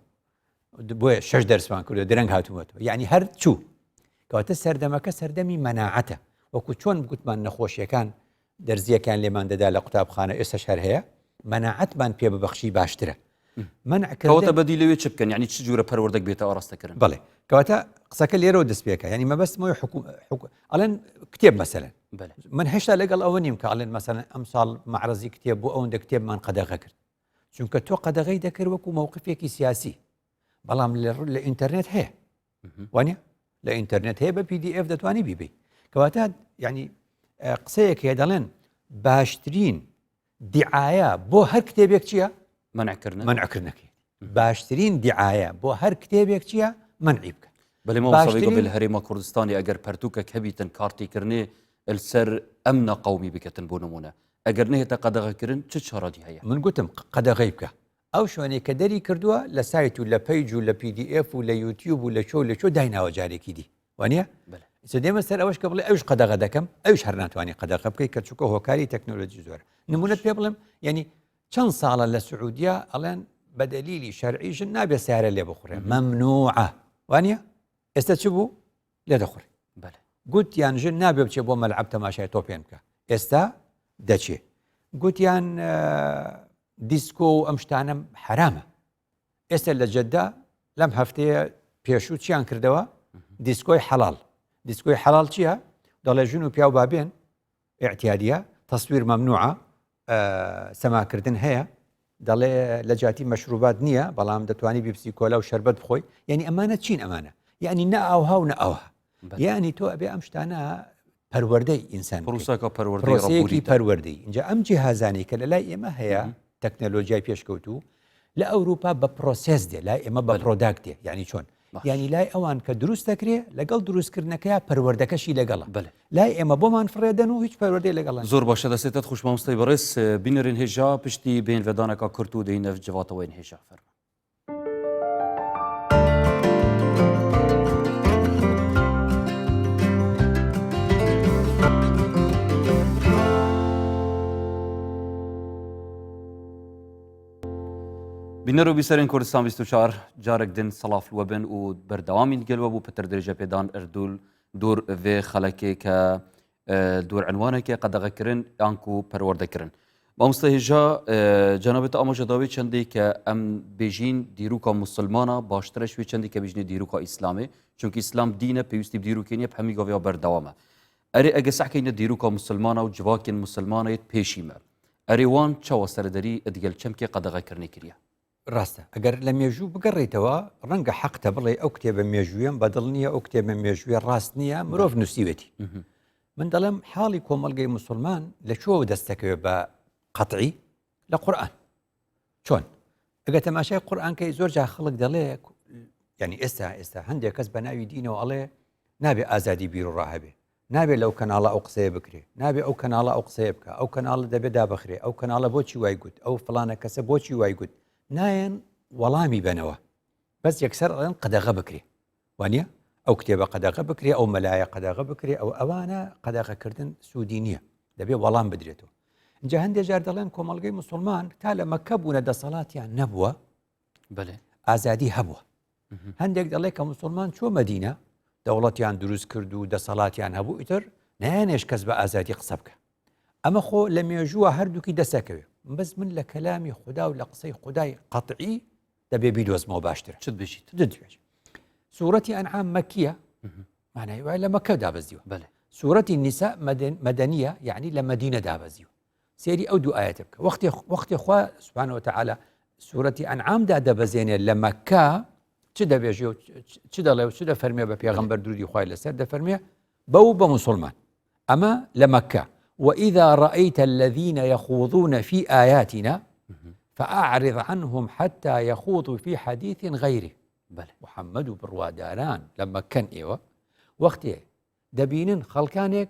بۆیە شش دەرسمان کردو درەنگ هاتوومەتەوە یعنی هەر چوو کەواتە سەردەمەکە سەردەمی مەناعەتە وەکو چۆن گوتمان نەخۆشیەکان دەرزیەکان لێمان دەدا لە قوتابخانە ئێستاش هەر هەیە مەناعەتمان پێ ببەخشی باشترە کەواتە بەدی لەوێ چ بکەن یعنی چ جورە پەروەردەک بێتە ئاراستەکردن بڵێ کەواتە قسەکە لێرەوە دەست پێکە یعنی مەبەستمەوەی حکوم ئەڵێن کتێب مەسەلەن من هێشتا لەگەڵ ئەوە نیم کە ئەڵێن مەسەلەن ئەم ساڵ معرەزی کتێب بۆ ئەوەندە کتێبمان قەدەغە کرد چونکە تۆ قەدەغەی دەکرد وەکو مووقفێکی سیاسی بەڵام لە ئینتەرنێت هەیە وانە لە ئینتەرنێت هەیە بە PDF دەتوانی بیبی کەواتە ینی قسەیەک هەیە دەڵێن باشترین دیعاە بۆ هەر کتێبێک چییە؟ منعکردن منعکردنەکەی باشترین دیعاە بۆ هەر کتێبێک چییە؟ منعی بکە بەێ مامۆستا هەرێمە کوردستانی ئەگەر پەرتوکە کەبیتن کارتیکردنێ لەسەر ئەم نەقەومی بکەتن بۆ نمونە ئەگەر نهێتە قەدەغەکردن چ چارەدی هەیە من گوتم قەدەغەی بکە ئەو شوێنەی کە دەری کردووە لە سایت و لە page و لە PDF و لە یوتیوب و لە چۆ لە چۆ دایناوە جارێکی دی وانە ئێستا دێمە سەر ئەوەش کە بڵێ ئەوش قەدەغە دەکەم ئەوش هەر ناتوانانی قەدەغە بکەیت کە چووکە هۆکاری تەکنۆلۆژی زۆر نمونەت پێ بڵێم یعنی چەند ساڵە لە سعودیا ئەڵێن بە دەلیلی شەرعی ژن نابێ سیارە لێ بخورێ مەمنوعە وانە ئێستا چ بوو لێ دەخورێ گوتیان ژن نابێ بچێ بۆ مەلعب تەماشای تۆپێن بکە ئێستا دەچێ گوتیان دیسکۆ و ئەم شتانە حرامە ئێستا لە جەدە لەم هەفتەیە پێشوو چیان کردەوە دیسکۆی حەڵال دیسکۆی حەڵال چییە دەڵێ ژن و پیاو بابێن اعتیادیە تەسویر مەمنوعە سەماکردن هەیە دەڵێ لە جاتی مەشروبات نییە بەڵام دەتوانی بیپسی کۆلا و شربەت بخۆی یعنی ئەمانە چین ئەمانە یعنی نە ئاوها و نە ئەوها یعنی تۆ ئەبێ ئەم شتانە پەروەردەی ئینسان پرۆسەکە پەروەردەیەکی پەروەردەی اینجا ئەم جیهازانی کە لە لای ئێمە هەیە تەکنەلۆژیای پێشکەوتوو لە ئەوروپا بە process دێ لای ئێمە بە product دێ یعنی چۆن یعنی لای ئەوان کە دروست دەکرێ لەگەڵ دروستکردنەکەی پەروەردەکەشی لەگەڵە بەێ لای ئێمە بۆمان فڕێدەن و هیچ پەروەردەی لەگەڵ زۆر باشە دەستێتت خوش مامۆستای بەڕێز بینەرên هێژا پشتی بێنڤدانەکە کورت و دەینەف جڤاتەوەین هێژا فەرمە. بینەر و بیسەرên Kurdistan 24 carek din silav li we bin û berdewamîn gel we bû pitir dirêje pêdan Erdûl dûr vê xelekê ke dûr enwaneke qedexekirin yan ku perwerdekirin. Mamoste hêja cenabê te amaje da wê çendê ke em bêjîn dîroka musilmana baştir e ji wê çendê ke bêjînê dîroka îslamê. Çunkî îslam dîn e pêwîstî bi dîrokê niye bi hemî gavê ya berdewam e. Erê ege sehkeyne dîroka musilmana û civakên musilmana yê pêşî me. Erê wan çawa serederî digel çemkê qedexekirinê kiriye? ڕاستە ئەگەر لە مێژوو بگەڕێیتەوە ڕەنگە حەقتە بڵێ ئەو کتێبە مێژوویەم بەدڵ نییە ئەو کتێبە مێژوویە ڕاست نییە مرۆڤ نووسیوێتی من دەڵێم حاڵی کۆمەڵگەی مسلمان لە کوێوە دەستەکەوێت بە قەتعی لە قورئان چۆن ئەگە تەماشای قورئانکەی زۆر جا خەڵک دەڵێ یعنی ئێستا ئێستا هەندێک کەس بە ناوی دینەوە ئەڵێ نابێ ئازادی بیرڕا هەبێ نابێ لەو کەناڵە ئەو قسەیە بکرێ نابێ ئەو کەناڵە ئەو قسەیە بکە ئەو کەناڵە دەبێ دابخرێ ئەو کەناڵە بۆچی وای گوت ئەو فلانە کەسە بۆچی وای گوت نایەن وەڵامی بەنەوە بەس یەکسەر ئەڵێن قەدەغە بکرێ وانە ئەو کتێبە قەدەغە بکرێ ئەو مەلایە قەدەغە بکرێ ئەو ئەوانە قەدەغەکردن سوودی نییە دەبێ وەڵام بدرێتەوە اینجا هەندێک جار دەڵێن کۆمەڵگەی مسلمان تا لە مەکە بوونە دەسەڵاتیان نەبووە بەێ ئازادی هەبووە هەندێک دەڵێ کە مسلمان چۆ مەدینە دەوڵەتیان دروست کرد و دەسەڵاتیان هەبوو ئیتر نایانێش کەس بە ئازادی قسە بکە ئەمە خۆ لە مێژووە هەردووکی دەسەکەوێ بەس من لە کەلامی خودا و لە قسەی خودای قەتعی دەبێ بیدۆزمەوە باشتر چت بژیت دەدوێژ سوورەتی ئەنعام مەکیە مانای وای لە مەکە دابەزیوە بەێ سوورەتی نیسا مەدەنیە یعنی لە مەدینە دابەزیوە سێری ئەو دوو ئاەتە بکە وەختی وەختی خوا سبحانه وتعالى سوورەتی ئەنعامدا دەبەزێنێ لە مەکە چ دەبێژێ و چ دەڵێ و چ دەفەرمێ بە پێغەمبەر درودی خوای لەسەر دەفەرمێ بەو بە مسلمان ئەمە لە مەکە وإذا رأيت الذين يخوضون في آياتنا فأعرض عنهم حتى يخوضوا في حديث غيره بەلێ. محمد و بڕواداران لە مەککەن ئێوە وەختێ دەبینن خەڵکانێک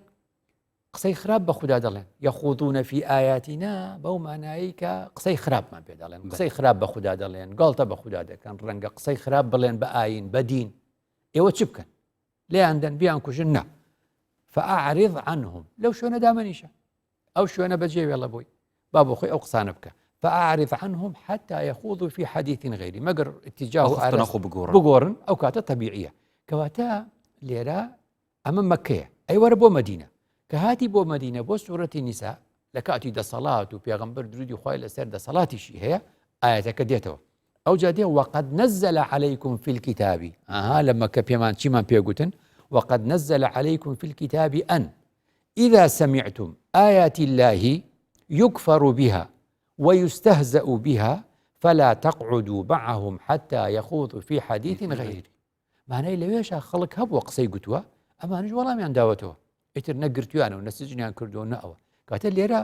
قسەی خراپ بە خودا دەڵێن یەخوضون فی ئایاتینا بەو مانایی کە قسەی خراپمان پێ دەڵێن قسەی خراپ بە خودا دەڵێن گاڵتە بە خودا دەکەن ڕەنگە قسەی خراپ بڵێن بە ئاین بە دین ئێوە چ بکەن؟ لێیان دەن بیان کوژن نا فأعرض عنهم لەو شوێنە دامەنیشە ئەو شوێنە بەجێ وێڵە بۆی با بۆ خۆی ئەو قسانە بکە فأعرض عنهم حتى يخوضوا في حديث غيري مەگەر اتجاه و ئاراستە خۆ بگۆڕن بگۆڕن ئەو کاتە طبیعیە کەواتە لێرە ئەمە مەکەیە ئەی وەرە بۆ مەدینە کە هاتی بۆ مەدینە بۆ سوورەتی نیسا لە کاتی دەسەڵات و پێغەمبەر درودی خوای لەسەر دەسەڵاتیشی هەیە ئاەتەکە دێتەوە ئەو جا دێ وقد نزل عليكم في الكتاب ئاها لە مەکە پێمان چیمان پێگوتن وقد نزل عليكم في الكتاب أن إذا سمعتم آيات الله يكفر بها ويستهزأ بها فلا تقعدوا معهم حتى يخوضوا في حديث غيره مانای لەوێشا خەڵک هەبووە قسەی گوتووە ئەمانش وەڵامیان داوەتەوە ئیتر نەگرتویانە و نەسجنیان کردووە نە ئەوە کاتە لێرە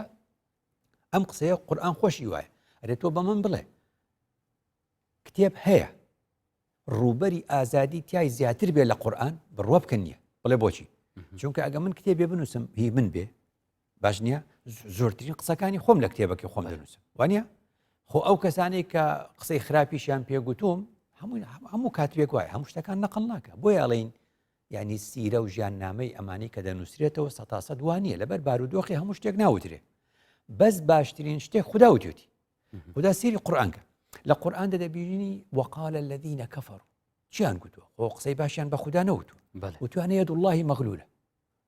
ئەم قسەیە قورآن خۆشی وایە ئەرێ تۆ بە من بڵێ کتێب هەیە ڕووبەری ئازادی تای زیاتر بێ لە قورآن بڕوا بکەن نییە بڵێ بۆچی چونکە ئەگە من کتێبێ بنووسم هی من بێ باش نییە زۆرترین قسەکانی خۆم لە کتێبەکەی خۆم دەنووسم وانە خۆ ئەو کەسانەی کە قسەی خراپیشیان پێگوتوم هەموو هەموو کاتبێک وایە هەموو شتەکان نەقل ناکە بۆیە ئەڵین یعنی سیرە و ژیان نامەی ئەمانی کە دەنووسرێتەوە سەتاسە دوانە لەبەر بارودۆخی هەموو شتێک ناوترێ بەس باشترین شتێک خدا وتێتی خدا سێری قورآانکە لە قورآان دەبینی وقال الذين كفروا چیان گوتووە خۆ قسەی باشیان بە خوددا نەوتووە وتوانە يد الله مغلولة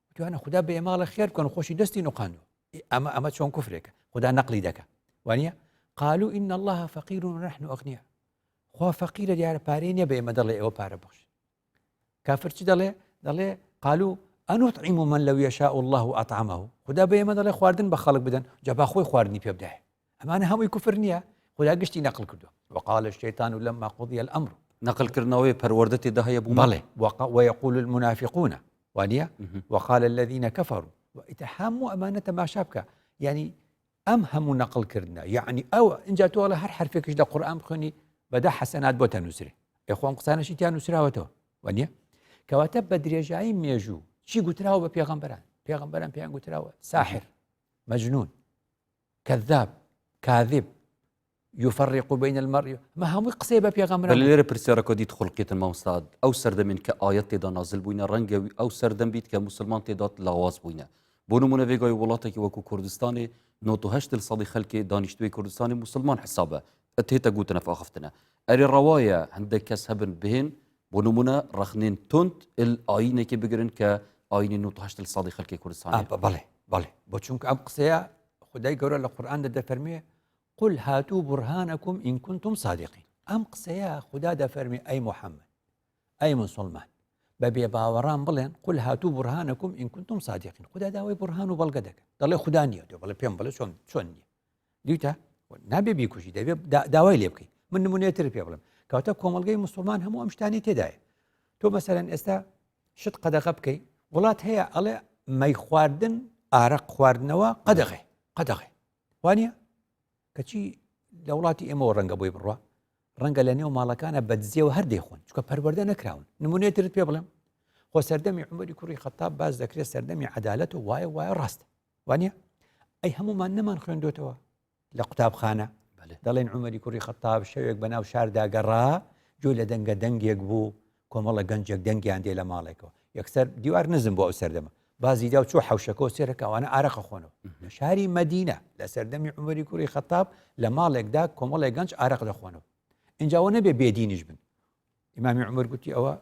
وتوانە خودا بە ئێماڵە خێر بکەن خۆشی دەستی نوقاندوە ئەمە ئەمە چۆن کوفرێکە خودا نەقلی دەکە وانە قالوا إن الله فقير ونحن أغنياء خوا فەقیرە دیارە پارەی نییە بە ئێمە دەڵێ ئێوە پارە بخش کافر چی دەڵێ دەڵێ قالوا أنطعم من لو يشاء الله أطعمه خدا بە ئێمە دەڵێ خواردن بە خەڵک بدەن جا با خۆی خواردنی پێ بدایە ئەمانە هەمووی کوفر نییە خودا گشتی نەقل کردووە وقال الشيطان لما قضي الأمر نەقلکردنەوەی پەروەردە تێدا هەیە بوو بەڵێ ويقول المنافقون وانە وقال الذين كفروا هەموو ئەمانە تەماشا بکە یعنی ئەم هەموو نەقلکردنە یعنی ئەو اینجا تۆڵە هەر حرفێکش لە قورئان بخوێنی بەدە حەسەنات بۆ تەنووسرێ ئەخۆم قسانەشی تیا نووسراوەتەوە وانە کەواتە بە درێژایی مێژوو چی گوتراوە بە پێغەمبەران پێغەمبەران پێیان گوتراوە ساحر مەجنون کذاب کاذب یفرق بین المرء ما هەمووی قسەی بە پێغەمبەر بەلێ لێرە پرسیارەکە دیت خوڵقیتن مامۆستا ئەو سەردەمین کە ئایەت تێدا نازل بووینە ڕەنگە ئەو سەردەم بیت کە موسڵمان تێدات لاواز بووینە بۆ نمونە ڤێگای وڵاتێکی وەکو کوردستانی 98 سەدی خەلکی دانیشتوی کوردستانی موسڵمان حسابە ئەتێتە گوتنە فاخفتنە ئەرێ ڕەوایە هەندێک کەس هەبن بهێن بۆ نمونە ڕەخنێن توند ال ئاینێکی بگرن کە ئاینی 98 سەدی خەلکی کوردستان بەڵێ بەڵێ بۆ چونکە ئەم قسەیە خدای گەورە لە قورئان دەفەرموێ قل هاتوا برهانكم إن كنتم صادقين ئەم قسەیە خودا دەفەرمی ئەی محەممەد ئەی مسلمان بە بێ باوەڕان بڵێن قل هاتوا برهانكم إن كنتم صادقين خودا داوای بورهان و بەڵگە دەکەن دەڵێ خودا نییە دۆ بڵێ پێم بڵێ چۆن چۆن نییە دیتە نابێ بیکوژی دەبێ داوای لێ بکەی من نمونێتر پێ بڵێم کەواتە کۆمەلگەی مسلمان هەموو ئەم شتانی تێدایە تۆ مەسەرەن ئێستا شت قەدەغە بکەی وڵات هەیە ئەڵێ مەی خواردن ئارەق خواردنەوە قەدەغێ قەدەغێ وانە کەچی لە وڵاتی ئێمەوە ڕەنگە بۆی بڕە ڕەنگە لە نێو ماڵەکانە بەدزیەوە هەر دەیخۆن چکە پەروەردە نەکراون نمونێ ترت پێ بڵێم خۆ سەردەمی عمەری کوڕی خەتاب باز دەکرێت سەردەمی عدالەت و وایە وایە ڕاستە وانە ئەی هەمومان نەمان خوێندوتەوە لە قوتابخانە دەڵێن عومەری کوڕی خەتاب شەوێک بەناو شاردا گەڕا گوێی لە دەنگە دەنگێک بوو کۆمەڵە گەنجێک دەنگیان دێ لە ماڵێکەوە یەکسەر دیوار نزم بۆ ئەو سەردەمە بازی دا و چۆ حەوشەکەەوە سێرەکە ئەوانە ئارەقە خۆنەوە لە شاری مەدینە لە سەردەمی عومەری کوڕی خەتاب لە ماڵێکدا کۆمەڵێک گەنج ئارەق دەخۆنەوە اینجاوە نەبێ بێدینیش بن ئیمامی عمر گوتی ئەوە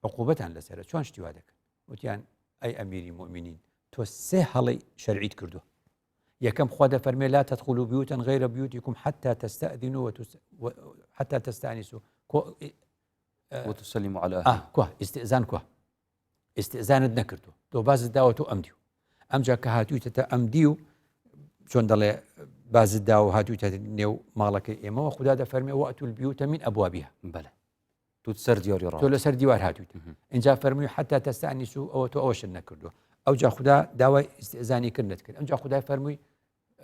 عقوبەتان لەسەرە چۆن شتی وا دەکەن وتیان ئەی ئەمیری مؤمنین تۆ سێ هەڵی شەرعیت کردووە یەکەم خوا دەفەرمێ لا تدخلوا بيوتا غير بيوتكم حتى تستأذنوا وتس... و... حتى تستأنسوا كو... وتسلموا على أهلها آه كوا استئذان كوا استئذانت نەکردو تۆ بازت داوە تۆ ئەم دیو ئەمجا کە هاتوویتەتە ئەم دیو چۆن دەڵێ بازت داوە هاتوویتە نێو ماڵەکەی ئێمەوە خدا دەفەرمێ وأتوا البيوت من أبوابها بەلێ تو سەر دیواری ڕا تۆ لەسەر دیوار هاتوویت اینجا فەرمووی حتى تستأنسوا ئەوە تۆ ئەوەشت نەکردووە ئەوجا خودا داوای ئیستئزانی کردنت کرد ئەمجا خدای فەرمووی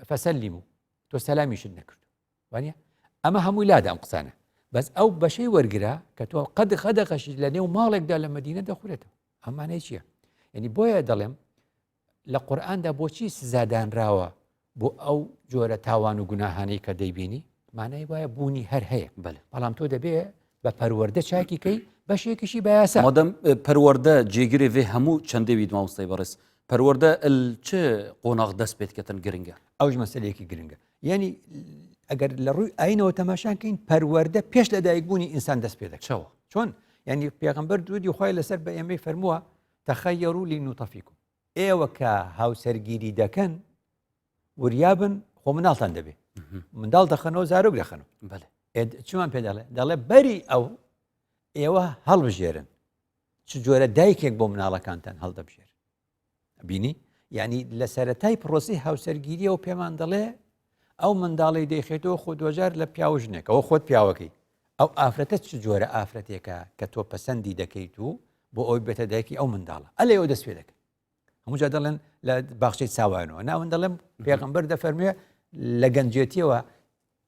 فسلموا تۆ سەلامیشت نەکردو وانە ئەمە هەمووی لادا ئەم قسانە بەس ئەو بەشەی وەرگرە کە تۆ قەد خەدەقەشی لە نێو ماڵێکدا لە مدینە دەخورێتەوە ئەمانەی چییە؟ یعنی بۆیە دەڵێم لە قورئاندا بۆچی سزادانراوە بۆ ئەو جۆرە تاوان و گوناهانەی کە دەیبینی مانای وایە بوونی هەر هەیە بەڵام تۆ دەبێ بە پەروەردە چاکی کەی بەشێکیشی بە یاسا. مادەم پەروەردە جێگرێ ڤێ هەموو چەندێ ویت مامۆستای بەڕێز پەروەردە ال چ قۆناغ دەست پێت کەتن گرنگە؟ ئەوش مەسەلەیەکی گرنگە یعنی ئەگەر لە ڕووی ئاینەوە تەماشان کەین پەروەردە پێش لە دایکبوونی ئینسان دەست پێ دەکات چەوە؟ چۆن یعنی پێغەمبەر درودی خوای لەسەر بە ئێمەی فەرمووە تخيروا لنطفكم ئێوە کە هاوسەرگیری دەکەن وریابن خۆ مناڵتان دەبێ منداڵ دەخەنەوە زارۆک دەخەنەوە چمان پێ دەڵێ دەڵێ بەری ئەو ئێوە هەڵبژێرن چ جۆرە دایکێک بۆ مناڵەکانتان هەڵدەبژێر بینی یعنی لە سەتای پرۆسی هاوسەرگیریەوە پێمان دەڵێ ئەو منداڵی دەیخێتەوە خۆ دوجار لە پیاوژنێک ئەوە خۆت پیاوەکەی ئەو ئافرەتە چ جۆرە ئافرەتێکە کە تۆ پەسەندی دەکەیت و بۆ ئەوی بێتە دایکی ئەو منداڵە ئەلێەوە دەست پێ دەکەن هەموو جا دەڵێن لە باخچەی چاوانەوە ناون دەڵێم پێغەمبەر دەفەرموێ لە گەنجێتیەوە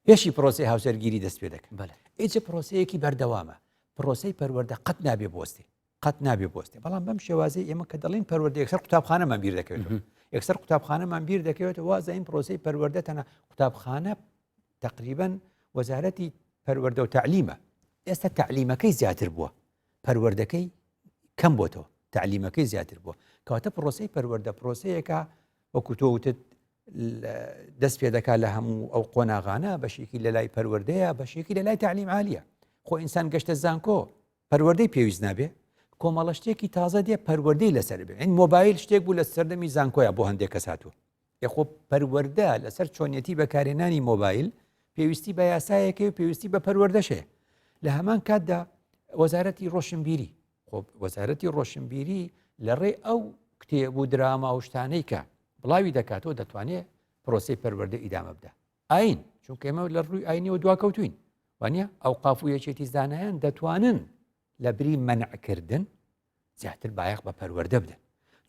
پێشی پرۆسی هاوسەرگیری دەست پێ دەکەن بەڵێ ئیچ پرۆسەیەکی بەردەوامە پرۆسەی پەروەردە قەت نابێ بۆستێ قەت نابێ بۆستێ بەڵام بەم شێوازی ئێمە کە دەڵین پەروەردە یەکسەر قوتابخانەمان بیر دەکەوێت یەکسەر قوتابخانەمان بیر دەکەوێت وازین پرۆسەی پەروەردە تەنە قوتابخانە تقریبا وەزارەتی پەروەردە و تعلیمە ئێستا تعلیمەکەی زیاتر بووە پەروەردەکەی کەم بۆتەوە تعلیمەکەی زیاتر بووە کەواتە پرۆسەی پەروەردە پرۆسەیەکە وەکو تۆ وتت دەست پێ دەکات لە هەموو ئەو قۆناغانە بەشێکی لە لای پەروەردەیە بەشێکی لە لای تعلیم عالیە خۆ ئینسان گەشتە زانکۆ پەروەردەی پێویست نابێ کۆمەڵە شتێکی تازە دێ پەروەردەی لەسەر بێ این مۆبایل شتێک بوو لە سەردەمی زانکۆیە بۆ هەندێک کەس هاتووە یخۆ پەروەردە لەسەر چۆنیەتی بەکارهێنانی مۆبایل پێویستی بە یاسایەکەی و پێویستی بە پەروەردەشەیە لە هەمان کاتدا وەزارەتی ڕۆشنبیری خۆ وەزارەتی ڕۆشنبیری لە ڕێ ئەو کتێب و دراما و شتانەی کە بڵاوی دەکاتەوە دەتوانێت پرۆسی پەروەردە ئیدامە بدە ئاین چونکە ئێمە لە ڕووی ئاینیەوە دواکەوتوین وانە ئەو قاف و یەکێتی زانایان دەتوانن لە بری مەنعکردن زیاتر بایەخ بە پەروەردە بدەن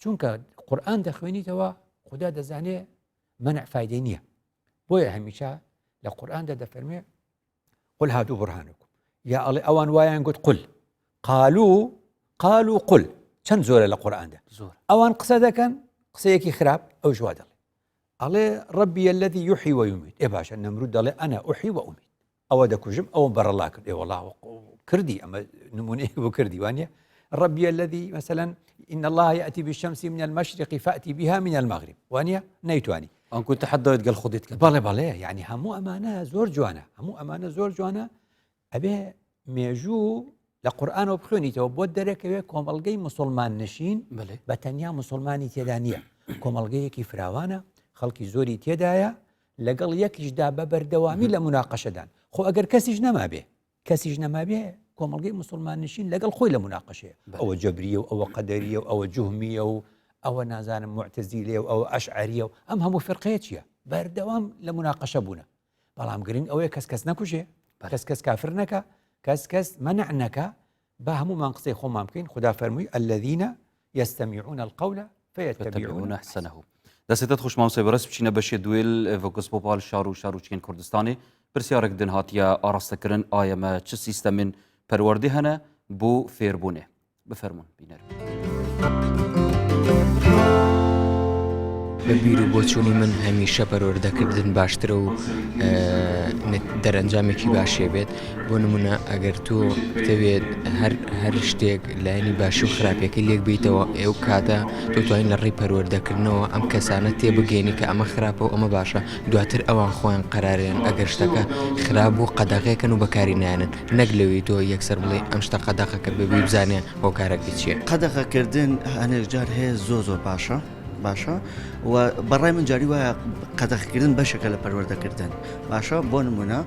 چونکە قورآن دەخوێنیتەوە خدا دەزانێ مەنع فایدەی نییە بۆیە هەمیشە لە قورآاندا دەفەرمێ قل هاتو برهانكم یا ئەڵێ ئەوان وایان گوت قل قالو قالو قل چەند زۆرە لە قورآاندا زۆر ئەوان قسە دەکەن قسەیەکی خراپ ئەو ژوا دەڵێ ئەڵێ ربی الذي يحيي ويميت ئێ باشە نەمرود دەڵێ أنا أحيي وأميت ئەوە دەکوژم ئەوم بەڕەڵا کرد ئێ وەڵا کردی ئەمە نمونەیەک بۆ کردی وانە ربي الذي مثلا إن الله يأتي بالشمس من المشرق فأتي بها من المغرب وانە نەیتوانی ئەنکو تحدایت گەل خودت کرد بەڵێ بەڵێ یعنی هەموو ئەمانە زۆر جوانە هەموو ئەمانە زۆر جوانە ئەبێ مێژوو لە قورئانەوە بخوێنیتەوە بۆت دەرەکەوێت کۆمەڵگەی مسلمان نشین بە تەنیا مسلمانی تێدا نییە کۆمەڵگەیەکی فراوانە خەڵکی زۆری تێدایە لەگەڵ یەکیشدا بە بەردەوامی لە مناقەشەدان خۆ ئەگەر کەسیش نەمابێ کەسیش نەمابێ کۆمەڵگەی مسلمان نشین لەگەڵ خۆی لە مناقەشەیە ئەوە جەبریە و ئەوە قەدەریە و ئەوە جوهمیە و ئەوە نازانم معتەزیلێ و ئەوە ئەشعریە و ئەم هەموو فرقەیە چییە بەردەوام لە مناقەشە بوونە بەڵام گرنگ ئەوەیە کەس کەس نەکوژێ کەس کەس کافر نەکە کەس کەس مەنع نەکە با هەمومان قسەی خۆمان بکەین خدا فەرمووی الذين يستمعون القول فيتبعون احسنه دەستێتت خوش مامۆستای بەڕێز بچینە بەشێ دوێل ڤۆکس پۆپال شار و شارۆچکێن کوردستانی پرسیارێک دن هاتیە ئاراستەکردن ئایا مە چ سیستەمên پەروەردێ هەنە بۆ فێربوونێ بفەرموون بینەر بن. بە بیر و بۆچوونی من هەمیشە پەروەردەکردن باشترە و دەرەنجامێکی باشێ بێت بۆ نمونە ئەگەر تۆ بتەوێت هەر هەر شتێک لایەنی باشی و خراپەکەی لێک بیتەوە ئێو کاتە تۆ توانین لە ڕێی پەروەردەکردنەوە ئەم کەسانە تێبگەێنی کە ئەمە خراپە و ئەمە باشە دواتر ئەوان خۆیان قەراریان ئەگەر شتەکە خراپ بوو قەدەغەیەکەن و بەکاری نایەنن نەک لەوەی تۆ یەکسەر بڵێی ئەم شتە قەدەغەکە بەبێ بزانێ هۆکارەکەی چییە. قەدەغەکردن هەنێک جار هەیە زۆر زۆر باشە باشە و بەڕای من جاری وایە قەدەغەکردن بەشێکە لە پەروەردەکردن باشە بۆ نمونە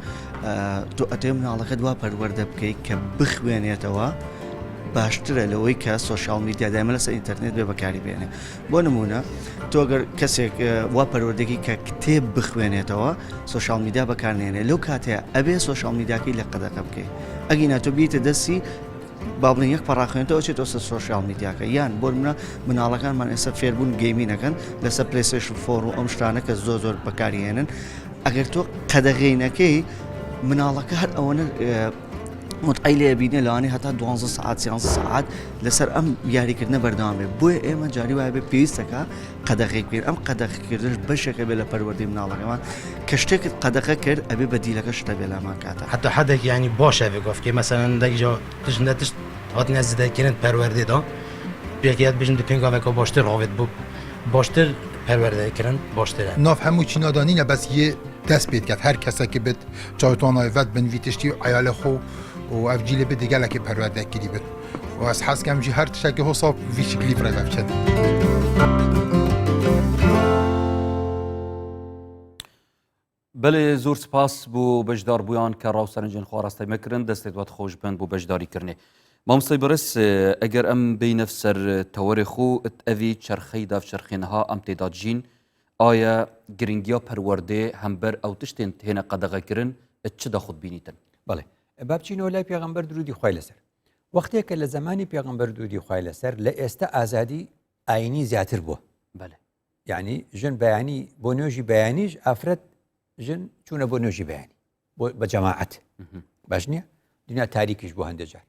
تۆ ئەتەوێ مناڵەکەت وا پەروەردە بکەیت کە بخوێنێتەوە باشترە لەوەی کە social media دایمە لەسەر ئینتەرنێت بێ بەکاری بێنێ بۆ نمونە تۆ گەر کەسێک وا پەروەردەکی کە کتێب بخوێنێتەوە social media بەکارنێنێ لەو کاتەیە ئەبێ social media کەی لە قەدەقە بکەیت ئەگینا تۆ بیتە دەستی با بڵێن یەک پەڕاخوێنێتەوە چێتەوە سەر social media کە یان بۆ منە مناڵەکانمان ئێستا فێربوون gaming ەکەن لەسەر PlayStation four و ئەم شتانە کە زۆر زۆر بەکاریێنن ئەگەر تۆ قەدەغەی نەکەی مناڵەکە هەر ئەوەنە متعەی لێ بینێ لەوانەیە هەتا دوانزە سەعات سیانزە سەعات لەسەر ئەم یاریکردنە بەردەوام بێت بۆیە ئێمە جاری وایە بێ پێویستەکە قەدەغەی بکەین ئەم قەدەغەکردنش بەشێکە بێ لە پەروەردەی مناڵەکەمان کە شتێکت قەدەغە کرد ئەبێ بەدیلەکە شتە بێ لامان کاتە حتى حدك يعني باشە ڤێ گۆفکێ مەسەلەن دەگژە تشت نە تشت. Hatine zêdekirin perwerdê de pêkê ez dibêjim di pêngaveke baştir avêt bû baştir perwerdekirin baştir e. Nav hemû çîna de nîne bes yê dest pê diket her kesekî bit çavê wan vet bin vî tiştî eyalê xwe û ev cîlê bit gelekî perwerdekirî bit û ez hez dikim jî her tiştekî hosa vî şiklî birêve biçe. Belê zor spas bo beşdarbûyan ke raw serincên xwe arastey me kirin destê we xweş bin bo beşdarîkirinê. Mamosteyê birêz eger em bêyne ser tewerê xwe evî çerxey de ev çerxê niha em tê de dijîn aye giringiya perwerdê hember ew tiştên têne qedexekirin çi de xwe dibînîtin? Belê. Ba بچینەوە لای پێغەمبەر درودی خوای لەسەر. وەختێک کە لە زەمانی پێغەمبەر درودی خوای لەسەر لە ئێستا ئازادی ئاینی زیاتر بووە. بەلێ. یعنی ژن بەیانی بۆ نوێژی بەیانیش ئافرەت ژن چوونە بۆ نوێژی بەیانی بۆ بە جەماعەت باش نییە دنیا تاریکیش بۆ هەندێک جار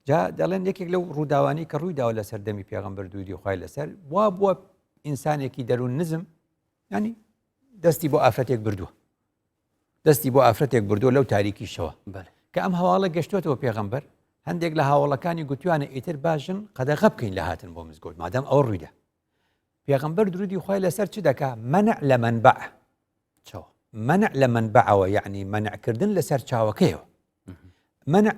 جا دەڵێن یەکێک لەو ڕووداوانی کە ڕووی داوە لە سەردەمی پێغەمبەر دوودی خوای لەسەر وا بووە ئینسانێکی دەروون نزم ینی دەستی بۆ ئافرەتێک بردووە دەستی بۆ ئافرەتێک بردووە لەو تاریکی شەوە کە ئەم هەواڵە گەشتێتەوە پێغەمبەر هەندێک لە هاوڵەکانی گوتوانە ئیتر باشن قەدەغە بکەین لە هاتن بۆ مزگەوت مادەم ئەو ڕوویدا پێغەمبەر درودی خوای لەسەر چ دەکا مەنع لە مەنبع چەوە مەنع لە مەنبعەوە یعنی مەنعکردن لە سەرچاوەکەیەوە مەنع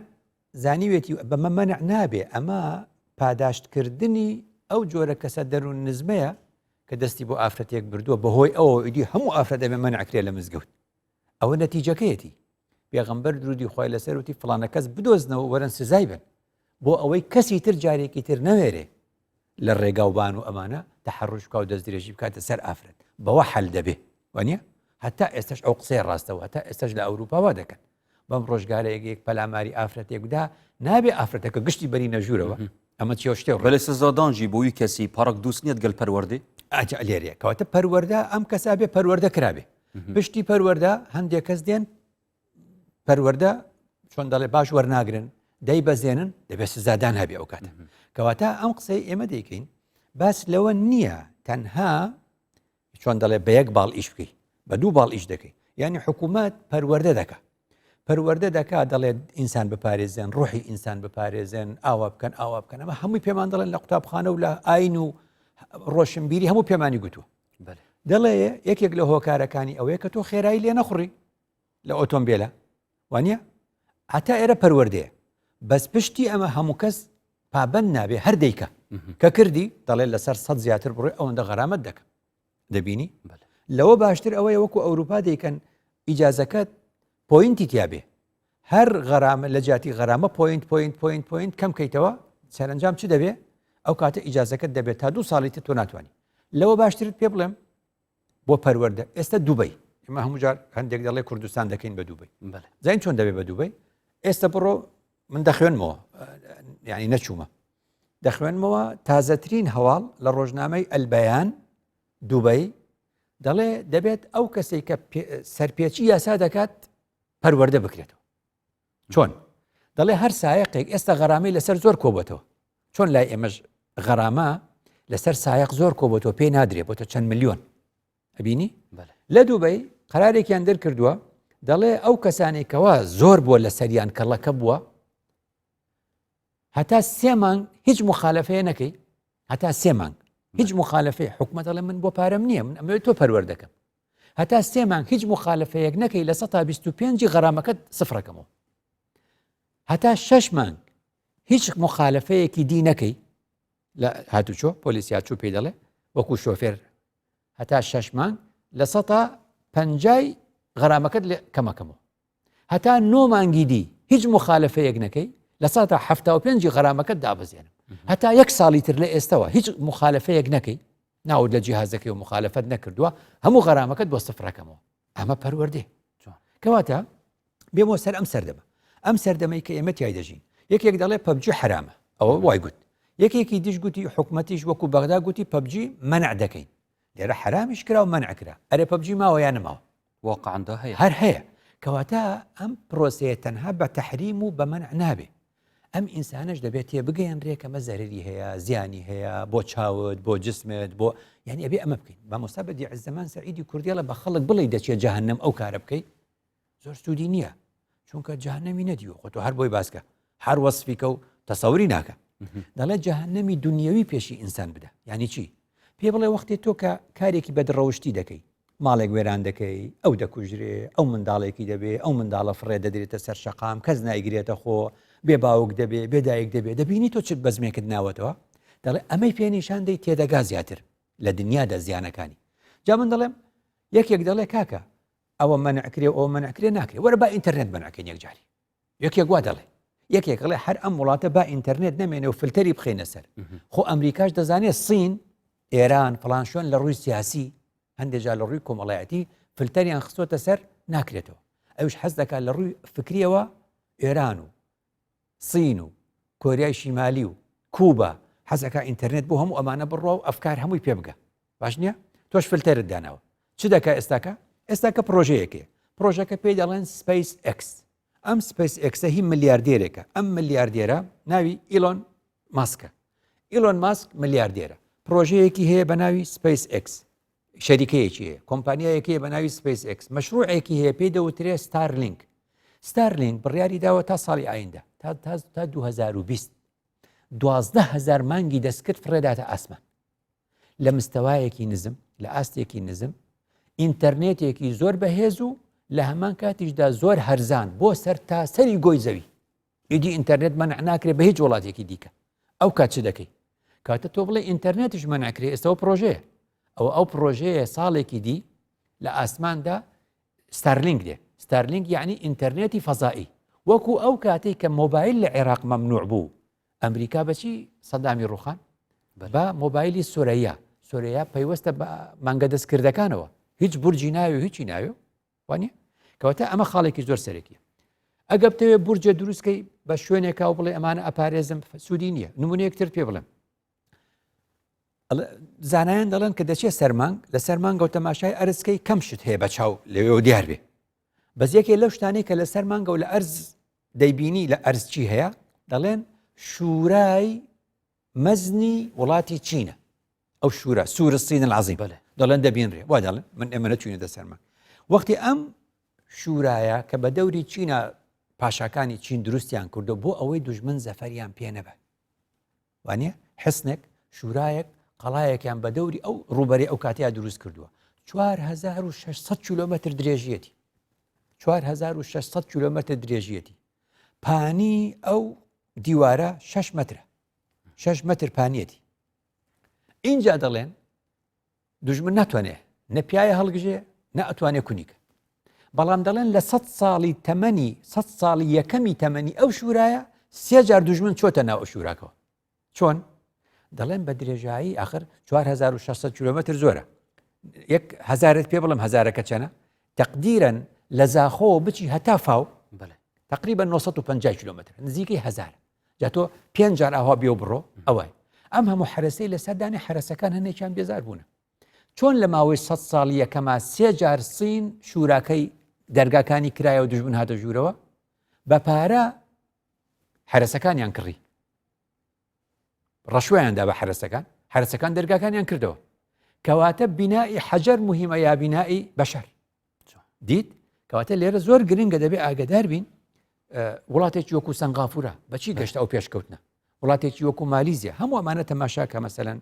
زانیوێتی بەمە مەنع نابێ ئەمە پاداشتکردنی ئەو جۆرە کەسە دەروون نزمەیە کە دەستی بۆ ئافرەتێک بردووە بەهۆی ئەوە ئیدی هەموو ئافرەت دەبێ مەنعکرێ لە مزگەوت ئەوە نەتیجەکەیەتی پێغەمبەر درودی خوای لەسەر وتی فڵانە کەس بدۆزنەوە وەرن سزای بن بۆ ئەوەی کەسی تر جارێکی تر نەوێرێ لە ڕێگاوبان و ئەمانە تەحەڕوش بکا و دەستدرێژی بکاتە سەر ئافرەت بەوە حەل دەبێ وانە هەتا ئێستش ئەو قسەی ڕاستەوە هەتا ئێستش لە ئەوروپا وا دەکەن بەم ڕۆژگارەیەک یەک پەلاماری ئافرەتێکدا نابێ ئافرەتەکە گشتی بەری نەژوورەوە ئەمە چیە شتێ بەلێ سزادان ژی بۆ وی کەسی پارک دووس نیت گەل پەروەردەی؟ ئەجا لێرەیە کەواتە پەروەردە ئەم کەسا بێ پەروەردە کرابێ پشتی پەروەردە هەندێک کەس دێن پەروەردە چۆن دەڵێ باش وەرناگرن دەی بەزێنن دەبێت سزادان هەبێ ئەو کاتە کەواتە ئەم قسەی ئێمە دەیکەین باس لەوە نییە تەنها چۆن دەڵێ بە یەک باڵ ئیش بکەی بە دوو باڵ ئیش دەکەی یعنی حکوومەت پەروەردە دەکا پەروەردە دەکا دەڵێت ئینسان بپارێزێن ڕۆحی ئینسان بپارێزێن ئاوا بکەن ئاوا بکەن ئەمە هەمووی پێمان دەڵێن لە قوتابخانە و لە ئاین و ڕۆشنبیری هەموو پێمانی گوتووە دەڵێ یەکێک لە هۆکارەکانی ئەوەیە کە تۆ خێرایی لێ نەخوڕی لە ئۆتۆمبیلە وانە هەتا ئێرە پەروەردەیە بەس پشتی ئەمە هەموو کەس پابند نابێ هەر دەیکە کە کردی دەڵێت لەسەر سەد زیاتر بڕێ ئەوەندە غەرامەت دەکەم دەبینی لەوە باشتر ئەوەیە وەکو ئەوروپا دەیکەن ئیجازەکەت point ی تیاابێ هەر غەرامە لە جیاتی غەرامە point point point point کەم کەیتەوە سەرنجام چ دەبێ ئەو کاتە ئیجازەکەت دەبێت تا دوو ساڵی تر تۆ ناتوانانی لەوە باشترت پێ بڵێم بۆ پەروەردە ئێستا دوبەی ئێمە هەموو جار هەندێک دەڵێ کوردستان دەکەین بە دوبەی زین چۆن دەبێ بە دوبەی ئێستا بڕۆ من دەخوێنمەوە یعنی نەچوومە دەخوێنمەوە تازەترین هەواڵ لە ڕۆژنامەی ئەلبەیان دوبەی دەڵێ دەبێت ئەو کەسێک کە سەرپێچی یاسا دەکات پەروەردە بکرێتەوە چۆن دەڵێ هەر سایەقێک ئێستا غەرامەی لەسەر زۆر کۆبەتەوە چۆن لای ئێمەش غەرامە لەسەر سایەق زۆر کۆبەتەوە پێی نادرێ بۆتە چەند ملیۆن ئەبینی لە دوبەی قرارێکیان دەرکردووە دەڵێ ئەو کەسانێک کەوا زۆر بووە لە سەریان کەڵەکە بووە هەتا سێ مانگ هیچ مخالفەیە نەکەی هەتا سێ مانگ هیچ مخالفەی حکومەت دەڵێ من بۆ پارەم نییە من ئەمەوێت تۆ پەروەردەکەم هەتا سێ مانگ هیچ مخالفەیەک نەکەی لە 125 غەرامەکەت سفرەکەمەوە هەتا شەش مانگ هیچ مخالفەیەکی دی نەکەی لە هاتوچۆ پۆلیس هاتوچۆ پێی دەڵێ وەکو شۆفێر هەتا شەش مانگ لە سەتا پەنجای غەرامەکەت لێ کەمەکەمەوە هەتا نۆ مانگی دی هیچ مخالفەیەک نەکەی لە ساتا ه پێنجی غەرامەکەت دابەزێنم هەتا یەک ساڵی تر لە ئێستەوە هیچ مخالفەیەک نەکەی ناوت لە جیهازەکەی و مخالفەت نەکردووە هەموو غەرامەکەت بۆ سفرەکەمەوە ئەمە پەروەردێ کەواتە بێمەوە سەر ئەم سەردەمە ئەم سەردەمەی کە ئێمە تیای دەژین یەکێک دەڵێ پەبجی حرامە ئەوە وای گوت یەکێکی دیش گوتی حکومەتیش وەکو بەغدا گوتی پەبجی مەنع دەکەین لێرە حرامیش کرا و مەنع کرا ئەرێ پەبجی ماوە یان نەماوە واقعا هەیە هەر هەیە کەواتە ئەم پرۆسەیە تەنها بە تەحریم و بە مەنع نابێ ئەم ئینسانەش دەبێت تێ بگەیەنرێ کە مە زەرری هەیە زیانی هەیە بۆ چاوت بۆ جسمت بۆ یعنی ئەبێ ئەمە بکەین مامۆستا بەدیع زەمان سەعیدی کوردیڵە بە خەڵک بڵێ دەچێت جەهەنەم ئەو کارە بکەیت زۆر سوودی نییە چونکە جەهەنەمی نەدیوە خۆ تۆ هەر بۆی باسکە هەر وەسفیکە و. تەسەوری ناکە دەڵێ جەهەنەمی دنیاوی پێشی ئینسان بدە یعنی چی پێ بڵێ وەختی تۆ کە کارێکی بەدڕەوشتی دەکەی ماڵێک وێران دەکەی ئەو دەکوژرێ ئەو منداڵێکی دەبێ ئەو منداڵە فڕێ دەدرێتە سەر شەقام کەس نایگرێتە خۆ بێ باوک دەبێ بێ دایک دەبێ دەبینی تۆ چ بەزمێکت ناوەتەوە دەڵێ ئەمەی پێ نیشان دەی تێدەگا زیاتر لە دنیادا زیانەکانی جا من دەڵێم یەکێک دەڵێ کاکە ئەوە مەنعکرێ ئەو مەنعکرێ ناکرێ وەرە با ئینتەرنێت مەنعکەین یەکجاری یەکێک وا دەڵێ یەکێک ئەڵێ هەر ئەم وڵاتە با ئینتەرنێت نەمێنێ و فلتەری بخەینە سەر خۆ ئەمریکاش دەزانێت سین ئێران فلان شوێن لە ڕووی سیاسی هەندێک جار لە ڕووی کۆمەڵایەتی فلتەریان خستۆتە سەر ناکرێتەوە ئەوش حەز دەکات لە ڕووی فکریەوە ئێران و سین و کۆریای شیمالی و کوبا حەزەکە ئینتەرنێت بۆ هەموو ئەمانە بڕوا و ئەفکار هەمووی پێ بگە باش نییە تۆش فلتەرت داناوە چ دەکا ئێستاکە ئێستاکە پرۆژەیەکێ پرۆژەکە پێی دەڵێن سپیس ئەکس ئەم سپیس ئەکسە هی ملیاردێرێکە ئەم ملیاردێرە ناوی ئیلۆن ماسکە ئیلۆن ماسک ملیاردێرە پرۆژەیەکی هەیە بە ناوی سپیس ئەکس شەریکەیەکی هەیە کۆمپانیایەکی بە ناوی سپیس ئەکس مەشروعێکی هەیە پێی دەوترێ ستارلینک ستارلینک بڕیاری داوە تا ساڵی ئایندە تا تا 2020 دوازدە هزار مانگی دەستکرد فڕێداتە ئاسمان لە مستەوایەکی نزم لە ئاستێکی نزم ئینتەرنێتێکی زۆر بەهێز و لە هەمان کاتیشدا زۆر هەرزان بۆ سەر تا سەری گۆی زەوی ئیدی ئینتەرنێت مەنع ناکرێت بە هیچ وڵاتێکی دیکە ئەو کات چ دەکەی کاتە تۆ بڵێ ئینتەرنێتیش مەنعکرێ ئێستەوە پرۆژەیە ئەوە ئەو پرۆژەیە ساڵێکی دی لە ئاسماندا ستارلینک دێ ستارلینک یعنی ئینتەرنێتی فەزایی وەکو ئەو کاتێک کە مۆبایل لە عێراق مەمنوع بوو ئەمریکا بەچی سەدامی ڕوخان بە مۆبایلی سۆرەیا سۆرەیا پەیوەستە بە مانگە دەستکردەکانەوە هیچ بورجی ناوێ هیچی ناوێ وانە کەواتە ئەمە خاڵێکی زۆر سەرەکیە ئەگە بتەوێ بورجە دروستکەی بە شوێنێکا و بڵێ ئەمانە ئەپارێزم سوودی نییە نمونەیەکتر پێ بڵێم زانایان دەڵێن کە دەچێت سەرمانگ لە سەرمانگە و تەماشای ئەرزکەی کەم شت هەیە بە چاو لەوێ دیار بێ بەس یەکێ لەو شتانەی کە لە سەرمانگە و لە ئەرز دەیبینی لە ئەرز چی هەیە دەڵێن شورای مەزنی وڵاتی چینە ئەو شورا سوور الصین العظیم بەێ دەڵێن دەبینرێ وا دەڵێن من ئێمە نەچوینە دەسەرمە وەختی ئەم شورایە کە بە دەوری چینە پاشاکانی چین دروستیان کردو بۆ ئەوەی دوژمن زەفەریان پێ نەبە وانە حسنێک شورایەک قەڵایەکیان بە دەوری ئەو ڕووبەری ئەو کاتیا دروست کردووە 4600 کیلومتر درێژیەتی 4600 کیلومتر درێژیەتی پانی ئەو دیوارە 6 مترە 6 متر پانیەتی اینجا دەڵێن دوژمن ناتوانێ نە پیایە هەڵگژێ نە ئەتوانێ کونیکە بەڵام دەڵێن لە سە ساڵی تەمەنی سە ساڵی یەکەمی تەمەنی ئەو شورایە سێ جار دوژمن چۆتە ناو ئەو شوراکەوە چۆن دەڵێن بە درێژایی آخر 4600 کیلومتر زۆرە یەک هزارت پێ بڵم هزارەکە چەنە تەقدیرەن لە زاخۆ بچی هەتا فاو تقریبا 950 کیلومتر نزیکەی هزار جا تۆ پێنج جار ئاوا بێ و بڕۆ ئەوای ئەم هەموو حرەسەی لەسەر دانێ حرەسەکان هەندێکیان بێزار بوونە چۆن لە ماوەی سە ساڵی یەکەما سێ جار سین شوراکەی دەرگاکانی کرایە و دژمن هاتە ژوورەوە بە پارە حرەسەکانیان کڕی ڕەشویان دا بە حرەسەکان حرەسەکان دەرگاکانیان کردەوە کەواتە بینایی حەجەر مهمە یا بینایی بەشەر دیت کەواتە لێرە زۆر گرنگە دەبێ ئاگدار بین وڵاتێکی وەکو سنگافورە بەچی گەشت ئەو پێشکەوتنە وڵاتێکی وەکو مالیزیا هەموو ئەمانە تەماشا کە مەسەەن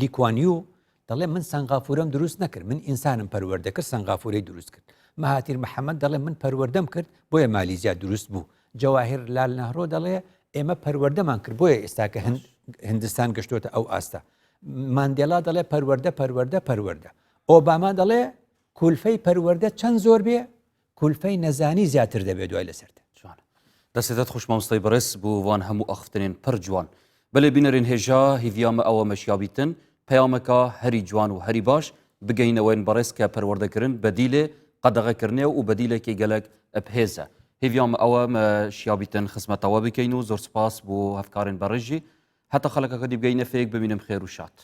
لیکوانیو دەڵێ من سنگافورەم دروست نەکرد من ئینسانم پەروەردە کرد سنگافورەی دروست کرد مەهاتیر محەممەد دەڵێ من پەروەردەم کرد بۆیە مالیزیا دروست بوو جەواهر لال نەهرۆ دەڵێ ئێمە پەروەردەمان کرد بۆیە ئێستا کە هندستان گەشتۆتە ئەو ئاستە ماندێلا دەڵێ پەروەردە پەروەردە پەروەردە ئۆباما دەڵێ کولفەی پەروەردە چەند زۆر بێ کولفەی نەزانی زیاتر دەبێ دوای لەسەرت. جوانە. دەستێتت خوش مامۆستای بەڕێز بۆ وان هەموو ئاخفتنێن پڕ جوان. بەلێ بینەرێن هێژا هیڤیا مە ئەوە مەشیابیتن پەیامەکا هەری جوان و هەری باش بگەینەوەێن بەڕێز کە پەروەردەکردن بەدیلێ قەدەغەکردنێ و بەدیلێکی گەلەک بهێزە. هیڤیا مە ئەوە مە شیابیتن خزمەتەوە بکەین و زۆر سپاس بۆ هەفکارێن بەڕێز ژی. هەتا خەلەکەکە دی بگەینە فێک بمینم خێر و شاد.